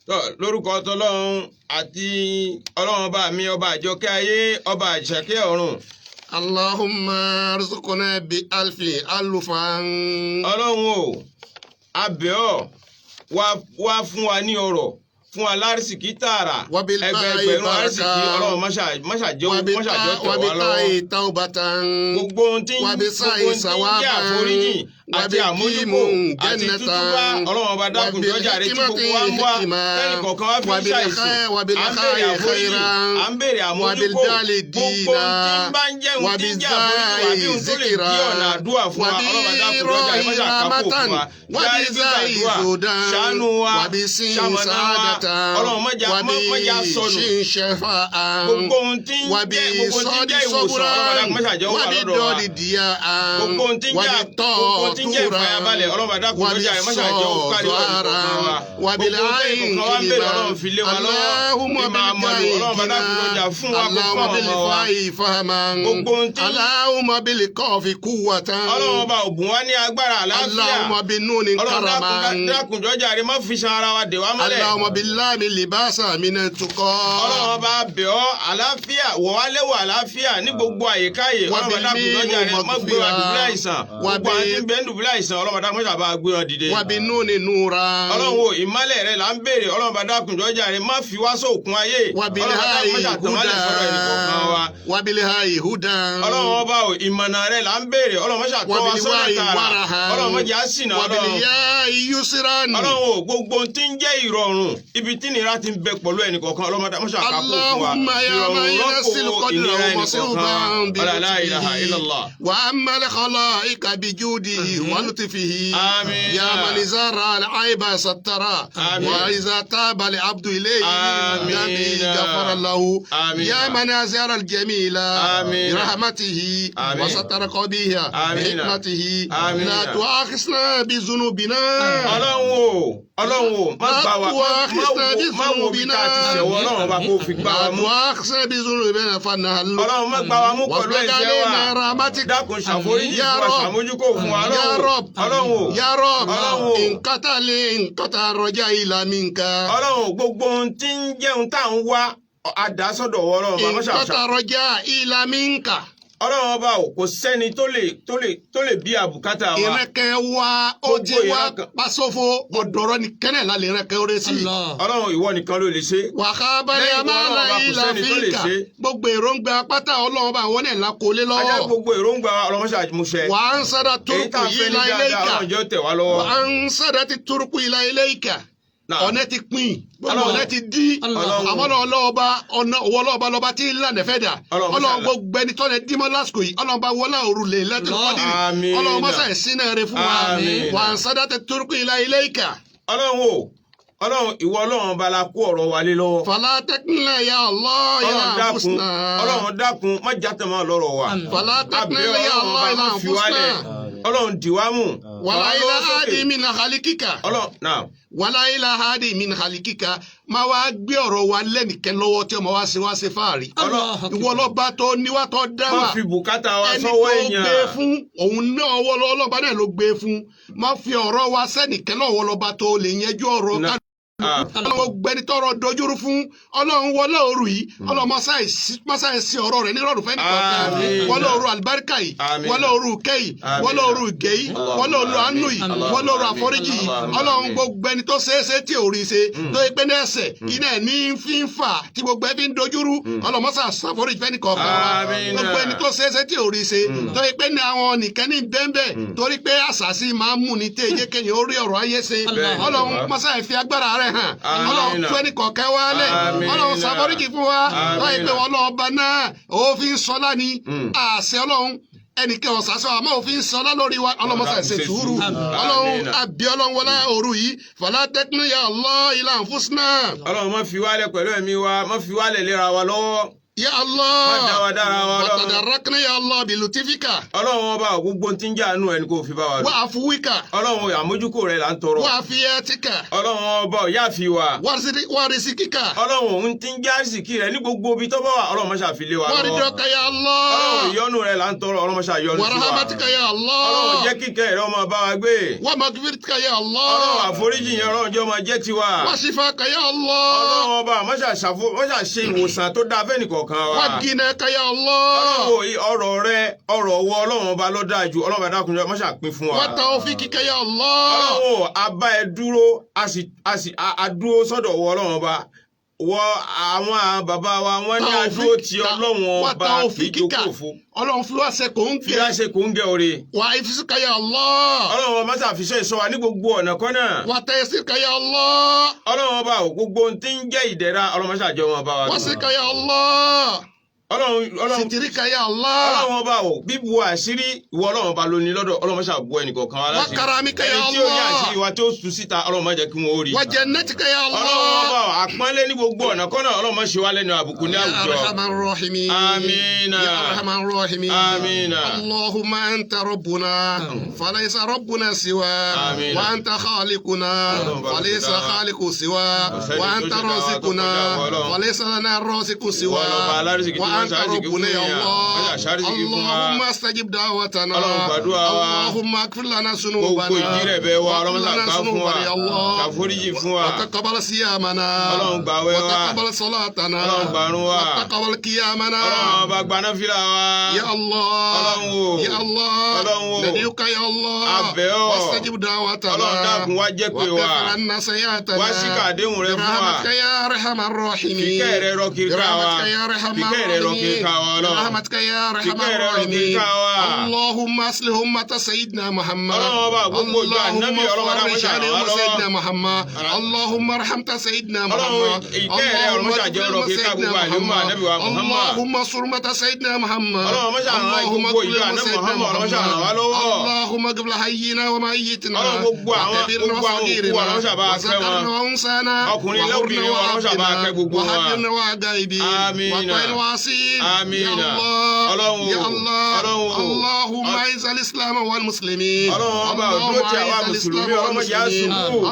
Tọ́ lórúkọ tọlọ́run àti ọlọ́run ọba mi ọba àjọkẹ́ ayé ọba àṣàkẹ́ ọ̀run. Allahumma rzuqna bi alfi alufan. Ọlọ́run o, a bẹ̀ ọ́, wá fún wa ní ọrọ̀, fún wa lárísìkí tààrà, Wabil ẹgbẹẹgbẹ̀rún ba'i arísìkí baraka. ọlọ́run máṣà jẹ́ tẹ̀ wá Wabi lọ́wọ́. ta'i taubatan. Gbogbo ohun tí ń Wabi gbogbo sa'i ohun tí ń jẹ́ sawaban. àforíjì àti Wabi àmójúkò kimun àti tútúbá jannatan. ọlọ́run ọba dákun Wabil jọjà rẹ tí gbogbo wa ń wá hikmati hikma. tẹ́nì kọ̀ọ̀kan wá fi ń Wabil ṣàìsùn wabil à ń béèrè khairi àforíjì khairan. à ń béèrè Wabil àmójúkò dali gbogbo ohun tí ń dina. bá ń jẹ́ ohun tí ń jẹ́ àforíjì àbí ohun tó lè dí ọ̀nà àdúrà fún wa ọlọ́run ọba dákun jọjà rẹ mọ́ṣà kápò fún wa járe gbígbàdúrà ṣàánú wa ṣamọ̀nà wa ọlọ́run mọ́jà sọnù gbogbo ohun tí ń jẹ́ gbogbo ohun tí ń jẹ́ ìwòsàn ọlọ́run dákun mọ́ṣà jẹ́ ó wà lọ́dọ̀ wa gbogbo ohun tí ń jẹ́ gbogbo ohun tí ń jẹ́ ìfàyàbalẹ̀ ọlọ́run dákun jọjà rẹ mọ́ṣà jẹ́ ó kárí ọ̀nìkọ̀ọ̀kan wa gbogbo ohun tí ẹnìkọ̀ọ̀kan wa ń béèrè ọlọ́run fi lé wa lọ́wọ́ ìmọ̀ àmọ̀lò ọlọ́run dákun jọjà fún wa kó fún àwọn ọmọ wa gbogbo ohun tí Allahumma bil qafi quwwatan. Ọlọ́run ọba ògùn wa ní agbára àlàáfíà Allahumma bin nuni ọlọ́run karaman. dákun jọjà rẹ má fi san ara wa dè wá mọ́lẹ̀ Allahumma bil lami libasa min tuqa. Ọlọ́run ọba bẹ̀ ọ́ àlàáfíà wọ̀ wá léwọ̀ àlàáfíà ní gbogbo àyíkáyè ọlọ́run dákun jọjà rẹ má gbé wa dùbúlẹ̀ àìsàn gbogbo àwọn tí ń bẹ ń dùbúlẹ̀ àìsàn ọlọ́run dákun mọ́ṣà bá gbé wọn dìde. Wa bin nuni nuran. Ọlọ́run o ìmọ́lẹ̀ rẹ là ń béèrè ọlọ́run bá dákun jọjà rẹ má fi wá sóòkun ayé Wa bil ọlọ́run bá dákun hayi mọ́ṣà tàn mọ́lẹ̀ sọ́dọ̀ ẹnìkọ̀ọ̀kan wa. hudan. Wa bil hayi hudan. Ọlọ́run ọba o ìmọ̀nà rẹ là ń béèrè ọlọ́run mọ́ṣà tọ́ wa Wa bil sọ́nà wayi tààrà warahan. ọlọ́run mọ́jà á ṣìnà Wa bil ọlọ́run. yayi yusran. Ọlọ́run o gbogbo ohun tí ń jẹ́ ìrọ̀rùn ibi tí nira ti ń bẹ pẹ̀lú ẹnìkọ̀ọ̀kan ọlọ́run mọ́ṣà kápò fún wa Allahumma ya ìrọ̀rùn man rọ́pò yunazzilu ìnira qadrahu ẹnìkọ̀ọ̀kan masuban wa la ilaha illallah. wa amma al-khala'iqa bijudihi wa lutfihi. Àmín. Ya man zara al-aiba sattara. Àmín. Wa iza taba al-abdu ilayhi Àmín. min dhanbihi ghafara lahu. Àmín. Ya man azara al-jamila Àmín. bi rahmatihi Àmín. wa satara qabiha bi Àmín. hikmatihi. Àmín. La tu'akhizna bi dhunubina. Ọlọ́run o ọlọ́run o má gbà wá má wo bí tá a ti ṣẹ̀wọ́ ọlọ́run ọba kó fi gbá La wa mú tu'akhizna bi dhunubina fanahlu. ọlọ́run má gbá wa mú pẹ̀lú Wasbagh ẹ̀ṣẹ̀ wa alaina rahmatik. dákun ṣàforíjì Ya fún wa Rabb. ṣàmójúkò fún wa Ya ọlọ́run Rabb. ọlọ́run o Ya Rabb. Ọlọ́run o. Nkata le nkata rọjá ìlà mi nka. Ọlọ́run o gbogbo ohun tí ń jẹun tá à ń wá àdásọ́dọ̀ wọ ọlọ́run ọba mọ́ṣà Nkata rọjá ìlà mi nka. ọlọ́run ọba o kò sẹ́ni tó lè tó lè tó lè bí àbùkátà wa Ìrẹ́kẹ̀ wa ó ti Gbogbo wá ìran kan. pasófo ọ̀dọ̀rọ̀ ni kẹ́nẹ̀ lálẹ́ ìrẹ́kẹ̀ orí sí. Allah. Ọlọ́run ìwọ nìkan ló lè ṣe Wàhábàlẹ̀ Lẹ́yìn ìwọ amáàlà Ọlọ́run ọba kò ìlà sẹ́ni tó lè fínkà. ṣe. Gbogbo èròǹgbà pátá ọlọ́run bá wọn náà lákòólé ajá lọ́wọ́. gbogbo èròǹgbà wa ọlọ́run ṣàmúṣẹ Wà á ń sára èyí turuku tá a fẹ́ yìí ní la ilé dáadáa ìkà. ọlọ́run jẹ́ ó tẹ̀ wá lọ́wọ́ Wà á ń sára ti turuku ìlà ilé ìkà. Náà. Ọ̀nà ti pín gbogbo Ọlọ́run. ọ̀nà ti dí. Ọlọ́run. Àmọ́ ọlọ́ọ̀ba ọ̀nà owó ọlọ́ọ̀ba lọ́ba tí ń lànà fẹ́ dà. Ọlọ́run Ọlọ́run mọ́sálà. gbogbo ẹni tọ́lẹ̀ dímọ́ lásìkò yìí ọlọ́run bá wọlé òrùlé lẹ́tọ̀ Allah. kọ́dìrì. Àmín. Ọlọ́run mọ́sá ẹ̀sìn náà rẹ fún wa. Àmín. Wà á ń sára ti turuku ìlà ilé ìkà. Ọlọ́run o ọlọ́run ìwọ ọlọ́run ọba la kó ọ̀rọ̀ wa lé lọ́wọ́ Fàlà tẹ́kínlẹ̀ ya Allah ya ọlọ́run dákun anfusna. ọlọ́run dákun má jàtọ̀ mọ́ lọ́rọ̀ wa Àmín. Fàlà àbẹ̀ tẹ́kínlẹ̀ ya ọlọ́run Allah ọba ya má fi wálẹ̀ anfusna. ọlọ́run dì wá mú Wàlá Fà wá ilà lọ́wọ́ sókè. hadi min khalikika. Ọlọ́run náà Wàlá ilà hadi min khalikika. Máa wá gbé ọ̀rọ̀ wa lẹ́nìkẹ́ lọ́wọ́ tí ọmọ wa ṣe wá ṣe fáàrí. Allah. Ìwọ lọ́ba tó níwá tó dá má wa. fi bùkátà wa Ẹni sọ́wọ́ tó èèyàn gbé fún òun náà ọwọ́ ọlọ́ba náà ló gbé fún. Má fi ọ̀rọ̀ wa sẹ́nìkẹ́ lọ́wọ́ lọ́ba tó lè yanjú ọ̀rọ̀ Náà. ká ọlọ́run gbẹni tọrọ dojúrú fún ọlọ́run wọlé òru yìí ọlọ́run mọ́sáì sí ọ̀rọ̀ rẹ̀ nírọ̀rùn fẹ́ nìkan Àmín. wọlé òru àlùbáríkà yìí Àmín. wọlé òru kẹ́ yìí Àmín. wọlé òru ìgẹ̀ yìí wọlé òru àánú yìí Àmín. wọlé òru àforíjì yìí Àmín. ọlọ́run gbogbo ẹni tó ṣeéṣe tí ò rí ṣe tó yẹ pé ní ẹsẹ̀ iná ẹ̀ ní fi ń fà tí gbogbo ẹ fi ń dojúrú ọlọ́run mọ́sá ṣàforíjì fẹ́ nìkan kan Àmín. gbogbo ẹni tó ṣeéṣe tí ò rí ṣe, torí pé ní àwọn nìkan ní bẹ́ńbẹ́, torí pé àṣàṣì máa ń mú ni tí èyí kéèyàn ó rí ọ̀rọ̀ ayé ṣe. Bẹ́ẹ̀ni, Ọlọ́run bàbá. mọ́sá ìfi agbára rẹ̀ hàn. Àmín. Ọlọ́run tú ẹnì kọ̀ọ̀kan wálẹ̀. Àmín. Ọlọ́run ṣàforíjì fún wa. Àmín. Láì pé wọn lọ́ọ́ ọba náà òfin sọlá ni àṣẹ Ọlọ́run ẹnìkan ọ̀sàsọ àmọ́ òfin sọlá lórí wa. Ọlọ́mọsà ṣe sùúrù. Ọlọ́run Àmín. àbí Ọlọ́run wọlé òru yìí fàlà tẹkínú ya Allah ilà ànfúsínà. Ọlọ́run, má fi wálẹ̀ pẹ̀lú ẹ̀mí wa, má fi wálẹ̀ léra wa lọ́wọ́. Ya Allah. Má dá wa dára wa, Ọlọ́run. Wàtàdàrákínà ya Allah bìlùtífíkà. Ọlọ́run ọba, gbogbo tí ń jẹ́ àánú ẹni kò fi bá wa wà lò. àfúwíkà. Ọlọ́run, àmójúkò rẹ̀ là ń tọrọ. Wà àfiyẹ́tìkà. Ọlọ́run ọba, yáàfi wa. Wàrísíkíkà. Ọlọ́run, òun ti ń jẹ́ àrísìkí rẹ̀ ní gbogbo ibi tó bá wà, Ọlọ́run má ṣàfilé wa lọ́wọ́. Wàrídọ́kà ya Allah. Ọlọ́run, ìyọ́nú rẹ̀ là ń tọrọ, Ọlọ́run má ṣàyọ́nú sí wa. Wàràhàmàtìkà ya Allah. Ọlọ́run, jẹ́ kíkẹ́ rẹ̀ ọmọ bá wa gbé. Wàmàgfìrìtìkà ya Allah. Ọlọ́run, àforíjì yẹn, Ọlọ́run jẹ́ ọmọ jẹ́ tiwa. Wàṣífàkà ya Allah. Ọlọ́run ọba, má ṣàṣe ìwòsàn tó dáa fẹ́nìkọ̀ọ̀kan wa. Wàgínàkà ya Allah. Ọlọ́run, ọ̀rọ̀ rẹ, ọ̀rọ̀ ọwọ́ Ọlọ́run ọba ló dáa jù. Ọlọ́run ọba, dákun, má ṣàpín fún wa. Wàtàófíkìkà ya Allah. Ọlọ́run, a bá ẹ dúró, a sì a sì a dúró sọ́dọ̀ wọ Ọlọ́run ọba wọ. Àwọn bàbá wa, wọ́n ní adúró ti Ọlọ́run ọba kì í jókòó fún. Ọlọ́run fi wá ṣe kò ń fi gẹ. wá ṣe kò ń gẹ oore. Wà ìfisíkà ya Allah. Ọlọ́run ọba, má ṣàfiṣẹ́ ìṣọ́ wa ní gbogbo ọ̀nà kọ́nà. Wàtẹ̀síkà ya Allah. Ọlọ́run ọba ò, gbogbo ohun tí ń jẹ́ ìdẹ̀ra, Ọlọ́run má ṣàjọ wọn bá wa lò. Wàsíkà ya Allah. Ọlọ́run, Ọlọ́run. Sìtìríkà ya Allah. Ọlọ́run ọba ò, bíbu àṣírí, ìwọ Ọlọ́run ọba ló ní lọ́dọ̀. Ọlọ́run má ṣàbù ẹnìkọ̀ọ̀kan wa láṣìírí. Wàkàràmíkà ya Ẹni tí ó ní Allah. àṣírí wa tó tú síta, Ọlọ́run má jẹ́ kí wọ́n ó rí. Wàjẹ̀nẹ́tìkà ya Ọlọ́run Allah. ọba ò, àpọ́nlé ní gbogbo ọ̀nà kọ́nà, Ọlọ́run má ṣe wá lẹ́nu àbùkù ní يا àwùjọ. أرحم الراحمين. آمين. يا أرحم الراحمين. آمين. اللهم أنت ربنا فليس ربنا سواك. آمين. وأنت خالقنا اللهم بارك فليس لنا. خالق سواك. وسيد وأنت تجد رازقنا وتقول. فليس لنا الرازق سواك. Ọlọ́run alárìsìkí tí wọ́n وأنت ṣàrísìkí fún ربنا يا yàn. الله. Wọ́n ṣàrísìkí fún wa. اللهم استجب دعوتنا. Ọlọ́run, gbàdúrà wa. اللهم اغفر لنا Gbogbo ذنوبنا. ìdírẹ̀bẹ̀ wa, واغفر Ọlọ́run لنا ṣàgbá fún wa. ذنوبنا يا الله. Ṣàforíjì fún wa. وتقبل صيامنا. Ọlọ́run, gbààwẹ̀ wa. وتقبل صلاتنا. Ọlọ́run, gbàrún wa. وتقبل قيامنا. Ọlọ́run ọba, gbaná fílà wa. يا الله. Ọlọ́run o. يا الله. Ọlọ́run o. ندعوك يا الله. A bẹ̀ ọ́. واستجب دعوتنا. Ọlọ́run, dákun, wá jẹ́ pé wa. وكفر عنا سيئاتنا. Wá síkà àdéhùn rẹ fún wa. برحمتك يا أرحم الراحمين. Fìkẹ́ rẹ rọ kiri ká wa. برحمتك يا أرحم Fìkẹ́ rẹ rọ kiri الراحمين. ká wa, Ọlọ́run. برحمتك يا أرحم Fìkẹ́ rẹ rọ kiri الراحمين. ká wa. اللهم أصلح أمة سيدنا محمد. Ọlọ́run ọba, gbogbo ìjọ اللهم ànábì, Ọlọ́run dákun, فرج ṣàràn عن wá أمة lọ́wọ́. سيدنا محمد. اللهم ارحم سيدنا Ọlọ́run, محمد. ìkẹ́ rẹ, اللهم Ọlọ́run, ṣàjẹ́ اغفر ọ̀rọ̀ أمة kíkà سيدنا gbogbo àlùmọ́ محمد. ànábì wa Muhammad. اللهم انصر أمة سيدنا محمد. Ọlọ́run, má ṣàràn اللهم gbogbo اغفر ìjọ أمة ànábì سيدنا Muhammad, Ọlọ́run, ṣàràn wá محمد. lọ́wọ́. اللهم اغفر حينا وميتنا. Ọlọ́run, gbogbo àwọn وكبيرنا gbogbo àwọn òkú wa, وصغيرنا. Ọlọ́run, ṣàbá kẹ́ wọn. وذكرنا وأنثانا. Ọkùnrin وحرنا lóbìnrin wa, Ọlọ́run, ṣàbá kẹ́ gbogbo wọn. وحبنا وغائبين. Àmín. وطير وعصير. Àmín. يا الله. Ọlọ́run o. يا الله. Ọlọ́run o. اللهم اعز الإسلام والمسلمين. Ọlọ́run ọba, اللهم dúró ti àwa اعز mùsùlùmí, الإسلام Ọlọ́run, má jẹ́ á والمسلمين. ṣubú.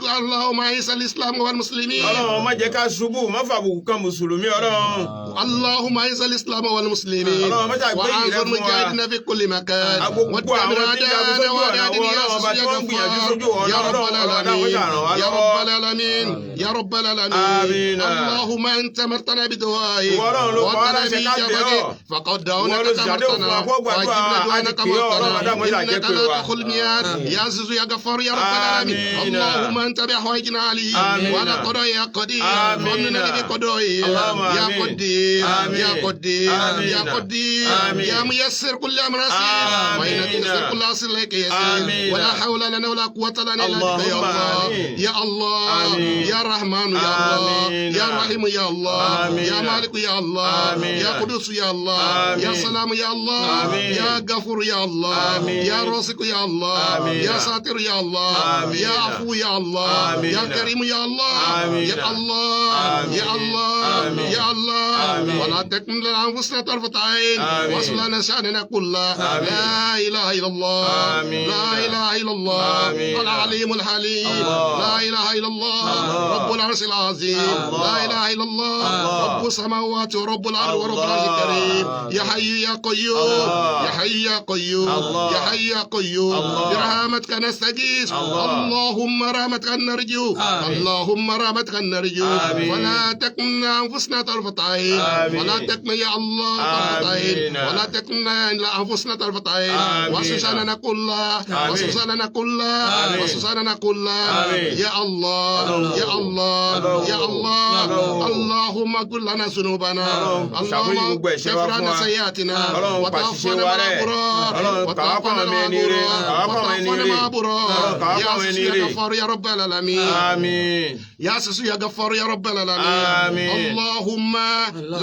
اللهم اعز الإسلام والمسلمين. Ọlọ́run, má jẹ́ ká ṣubú, má fàbùkù kan mùsùlùmí, Ọlọ́run. اللهم اعز الإسلام والمسلمين. Ọlọ́run, má ṣàgbé ìrẹ́ وانصر fún wa. مجاهدنا في كل مكان. Gbogbo àwọn ودمر tí ń jagun اعداءنا sójú ọ̀nà واعداء àwọn Ọlọ́run ọba, tí wọ́n ń gbìyànjú sójú ọ̀nà يا رب Ọlọ́run, Ọlọ́run, dákun, العالمين. ṣàràn wá يا lọ́wọ́. رب العالمين. يا رب العالمين. آمين. اللهم انت امرتنا بدعائك Ìwọ Ọlọ́run ló pa wá وأمرتنا láṣẹ ká bẹ̀ بإجابتك. ọ́. فقد Ìwọ دعوناك ló ṣàdéhùn fún wa كما kó gbàdúrà واجبنا wa, á دعانا ti كما pè ọ́, Ọlọ́run, dákun, امرتنا. ṣàjẹ́ انك pé لا wa. تخل الميعاد يا عزيز يا غفار يا رب العالمين. آمين. اللهم انت بحوائجنا عليم. آمين. وعلى قضائك قدير. آمين. ومن بقضائك اللهم يا آمين. قدير. آمين. يا قدير. آمين. يا قدير. آمين. يا ميسر كل امر عسير. وإن آمين. تيسر كل عسير لك يسير. آمين. ولا حول لنا ولا قوة لنا إلا بك يا اللهم الله. آمين. يا الله. آمين. يا رحمن يا الله. آمين. يا رحيم يا الله. آمين. يا مالك يا الله. آمين. يا قدوس يا الله. آمين. يا سلام يا الله. آمين. يا غفور يا الله. آمين. يا رازق يا الله. آمين. يا ساتر يا الله. آمين. يا عفو يا الله. آمين. يا كريم يا الله. آمين. يا الله. آمين. يا الله. آمين. يا الله. آمين. ولا تكن لنا أنفسنا طرفة عين. آمين. واصلح لنا شأننا كله. آمين. لا إله إلا الله. آمين. لا إله إلا الله. آمين. العليم الحليم. الله. لا إله إلا الله. الله. رب العرش العظيم. الله. لا إله إلا الله. الله. رب السماوات ورب الأرض ورب العرش الله. الكريم. يا حي يا قيوم. الله. يا حي يا قيوم. الله. يا حي يا قيوم. الله. برحمتك نستغيث. الله. اللهم رحمتك نرجو. آمين. اللهم رحمتك نرجو. آمين. ولا تكلنا أنفسنا طرفة عين. آمين. ولا تكلنا يا الله طرفة عين. آمين. ولا تكلنا إلى أنفسنا طرفة عين. آمين. واصرف كلها. آمين. واصرف كلها. آمين. واصرف كلها. آمين. يا الله. الله. يا الله. الله. يا الله. الله. اللهم اغفر لنا ذنوبنا. Ọlọ́run, ṣàforíjì اللهم gbogbo ẹ̀ṣẹ̀ wa اغفر fún لنا wa. سيئاتنا. Ọlọ́run, pàṣìṣe وتوفنا wa مع rẹ́. الأبرار. Ọlọ́run, kà wá kún وتوفنا àwọn مع ẹni rere. الأبرار. Kà wá kún àwọn ẹni وتوفنا rere. مع الأبرار. Ọlọ́run, kà wá يا kún àwọn عزيز ẹni يا rere. غفار يا رب العالمين. Àmín. يا عزيز يا غفار يا رب العالمين. آمين. اللهم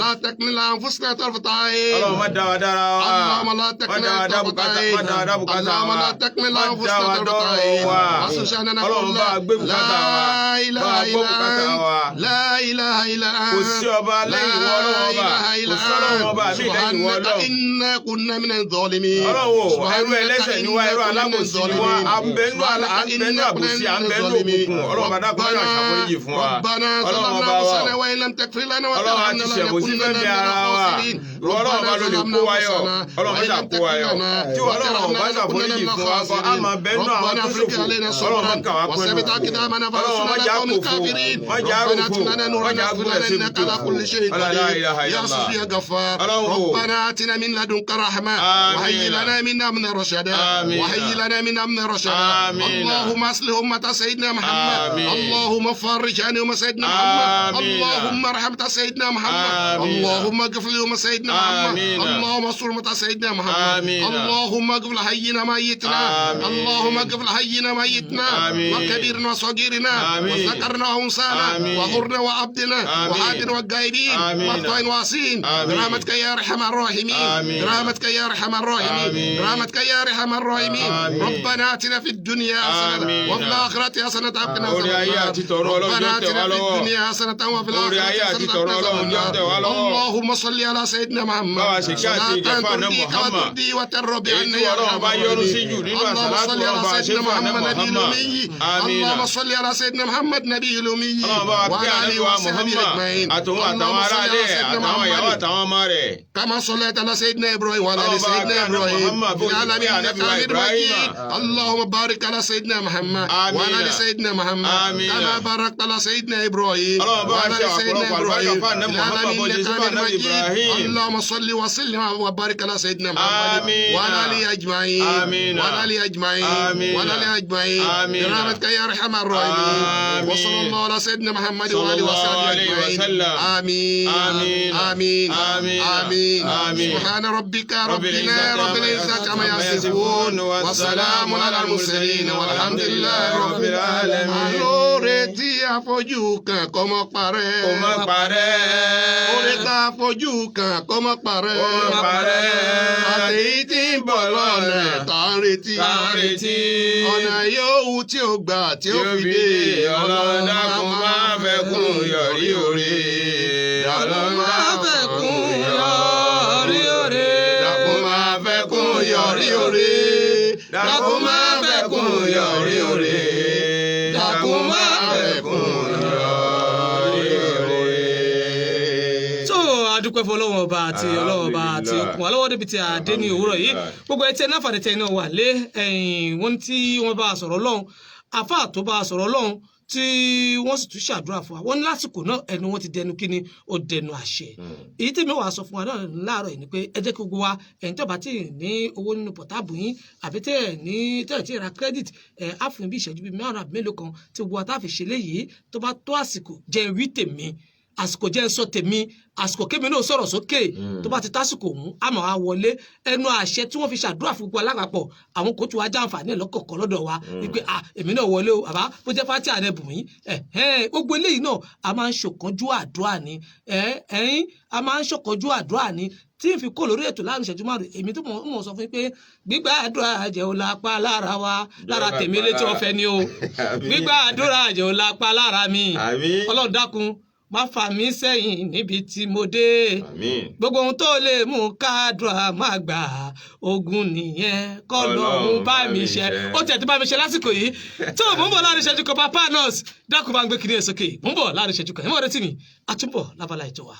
لا تكلنا أنفسنا طرفة عين. Ọlọ́run, má dá wa dára wa. اللهم لا Má dá تكلنا wa dá طرفة bùkátà, عين. má dá wa dá bùkátà اللهم wa. لا تكلنا Má dá أنفسنا wa طرفة dọ́rọ̀ عين. wa. وسبحاننا Ọlọ́run, bá wa gbé كلها. bùkátà wa. لا Bá إله wa gbọ́ إلا bùkátà أنت. wa. لا إله إلا أنت. Kò sí ọba lẹ́yìn ìwọ لا Ọlọ́run ọba. إله إلا Kò sí Ọlọ́run ọba أنت. mi lẹ́yìn ìwọ سبحانك Ọlọ́run. إنا كنا من الظالمين. Ọlọ́run o, ẹrú سبحانك ẹlẹ́ṣẹ̀ ni wá, إنا ẹrú كنا من alábòsí ni wá, الظالمين. à ń bẹ nínú سبحانك à ń bẹ nínú إنا كنا àbòsí, à ń من bẹ nínú الظالمين. òkùnkùn. Ọlọ́run bá dákun má ṣàforíjì fún wa. ربنا Ọlọ́run ظلمنا ọba wa o. أنفسنا وإن لم تغفر لنا Ọlọ́run á ti وترحمنا ṣẹ̀bùsí لنكونن fẹ́mi من ara wa. الخاسرين. Ìwọ Ọlọ́run ربنا ọba ló lè ظلمنا kó wa yọ. أنفسنا Ọlọ́run má وإن لم ṣàkó wa تغفر yọ. لنا Tí ìwọ Ọlọ́run ọba وترحمنا لنكونن ṣàforíjì من fún wa kọ́, á الخاسرين. máa bẹ nínú àwọn ربنا tó افرغ ṣòfò. علينا Ọlọ́run صبرا má kà wá pẹ́nu وثبت òfò. أقدامنا Ọlọ́run فانصرنا má على jẹ́ القوم àkófò. الكافرين. Má jẹ́ ربنا àròfò. اتم لنا Má نورنا jẹ́ واغفر àgúnlẹ̀ لنا sí إنك ibùdó على òfò. كل شيء Ọlá la قدير. ilaha يا illallah. عزيز يا غفار. Ọlọ́run o. ربنا آتنا من لدنك رحمة وهيئ آمين. لنا من أمرنا رشدا. آمين. وهيئ لنا من أمرنا رشدا. آمين. اللهم أصلح أمة سيدنا محمد. آمين. اللهم فرج عن أمة سيدنا محمد. آمين. اللهم ارحم سيدنا محمد. آمين. اللهم اغفر لأمة سيدنا محمد. آمين. اللهم انصر أمة سيدنا محمد. آمين. اللهم اغفر لحينا ميتنا. آمين. اللهم اغفر لحينا ميتنا. آمين. وكبيرنا وصغيرنا. آمين. وذكرنا وأنثانا. آمين. وحرنا وعبدنا. آمين. وحاضرنا والغائبين. آمين. مقطوعين وعصين. آمين. برحمتك يا أرحم الراحمين. آمين. برحمتك يا أرحم الراحمين. آمين. برحمتك يا أرحم الراحمين. آمين. ربنا آتنا في الدنيا حسنة آمين. وفي الآخرة حسنة وقنا عذاب Orí ayé النار. àti tọ̀run Ọlọ́run ربنا jọ̀ọ́ tẹ̀ wá آتنا في lọ́wọ́. الدنيا حسنة وفي Orí الآخرة ayé àti حسنة tọ̀run وقنا عذاب Ọlọ́run jọ̀ọ́ النار. tẹ̀ wá lọ́wọ́. اللهم صل على سيدنا محمد. Bá wa ṣe kí àti ìgẹ̀ صلاة fún àná ترضيك Muhammad. وترضي وترضي Èyí عنا tí يا Ọlọ́run أرحم bá yọ́nú sí الراحمين. jù nínú اللهم àsàlátù صل على Ọlọ́run bá ṣe سيدنا fún àná محمد نبي Muhammad. الأمي. Àmín. اللهم صل على سيدنا محمد نبي الأمي. Ọlọ́run bá wa kí وعلى ànábì آله wa وصحبه Muhammad أجمعين. àtòun àtàwọn اللهم صل aráalé على ẹ̀ سيدنا àtàwọn ìyàwó محمد àtàwọn ọmọ rẹ̀. كما صليت على سيدنا ابراهيم وعلى ال اللهم بارك سيدنا على ابراهيم محمد في العالمين وعلى انك نبي حميد إبراهيم. مجيد. اللهم بارك على سيدنا محمد آمين. وعلى ال سيدنا محمد آمين. كما باركت على سيدنا ابراهيم اللهم بارك وعلى ال على سيدنا ọ̀pọ̀lọpọ̀ ابراهيم àlùbáríkà fún في ànábì العالمين Muhammad bó ṣe انك sí fún حميد ànábì مجيد. Ibrahim. اللهم صل وسلم وبارك على سيدنا محمد آمين. وعلى اله اجمعين آمين. وعلى اله اجمعين آمين. وعلى اله اجمعين آمين. برحمتك يا ارحم الراحمين. آمين. وصلى الله على سيدنا محمد صلى وآله الله وصحبه عليه اجمعين. وسلم. آمين. آمين. آمين. آمين. آمين. آمين. سبحان ربك رب ربنا العزة رب العزة عما يصفون وسلام على المرسلين والحمد لله رب رب العالمين. Alóore tí a fojú kan kó má parẹ́. Kó má parẹ́. Oore tá a fojú kan kó má parẹ́. Kó má parẹ́. Àtèyí tí ń bọ̀ lọ́nà tá a ń retí. Tá ń retí. Ọ̀nà yòówù tí ó gbà tí ó Tí ó fi fi dé. dé. Ọlọ́run dákun má fẹ́ kún yọrí òre. Dákun má fẹ́ kún yọrí òre. Dákun má fẹ́ kún yọrí òre. Dákun má fẹ́ kún yọrí òre. Dákun má fẹ́ kún yọrí òre. Tó adúpẹ́ fún Ọlọ́run ọba àti Ọlọ́run ọba àti okùn alọ́wọ́ débi tí a dé ní òwúrọ̀ yìí. Gbogbo ẹ tí ẹ náà fàdé tẹ iná wà lé ẹ̀yìn wọn tí wọ́n bá a sọ̀rọ̀ Ọlọ́run, àfáà tó bá a sọ̀rọ̀ Ọlọ́run tí wọ́n sì tún ṣàdúrà fún wa, wọ́n ní lásìkò náà ẹnu wọn ti dẹnu kíni ó dẹnu àṣẹ. Èyí tèmi wàá sọ fún wa náà láàárọ̀ yìí ni pé ẹ jẹ́ kí gbogbo wa, ẹ̀yin tí ó bá tí ì ní owó nínú portable yín àbí tẹ́ ẹ̀ ní tẹ́ ẹ̀ tí ì ra credit ẹ̀ á fún bí ìṣẹ́jú bíi 5 àbí mélòó kan tí gbogbo wa tá a fi ṣe léyìí. Tó bá tó àsìkò jẹ́ wí tèmi, àsìkò jẹ́ ń sọ tèmi, àsìkò kémi náà sọ̀rọ̀ sókè, tó bá ti tásìkò òun a máa wá wọlé ẹnu àṣẹ tí wọ́n fi ṣàdúrà fún gbogbo alápapọ̀. Àwọn kò tún wá jàǹfààní ẹ̀ lọ́kọ̀ọ̀kan lọ́dọ̀ wa wípé ah, èmi náà wọlé o, àbá bó jẹ́ fati àrẹ bùnmí ẹ̀. Gbogbo eléyìí náà a máa ń ṣòkanjú àdúrà ni ẹ̀ẹ́n, a máa ń ṣòkanjú àdúrà ni tí n fi kó lórí ètò láàrin ìṣẹ́jú 5. Èmi tó mọ̀ sọ fún yín pé gbígbà àdúrà jẹ́ ò lápá lára wa, lára tèmi létí ọ̀fẹ́ ni o. Gbígbà àdúrà jẹ́ ò lápá lára mi. Àmín. Ọlọ́run dákun má fà mí sẹ́yìn níbi tí mo dé. Àmín. Gbogbo ohun tó lè mú kádùá má gbà, ogun nìyẹn, kọ́lọ́hún bá mi ṣe. Ó tiẹ̀ ti bá mi ṣe lásìkò yìí tó mò ń bọ̀ láàrin ìṣẹ́jú kan. Papa nurse dákun bá ń gbé kiri ẹ̀ sókè. Mò ń bọ̀ láàrin ìṣẹ́jú kan, ẹ̀ mọ̀ retí mi, àtúbọ̀ lábala ètò wa.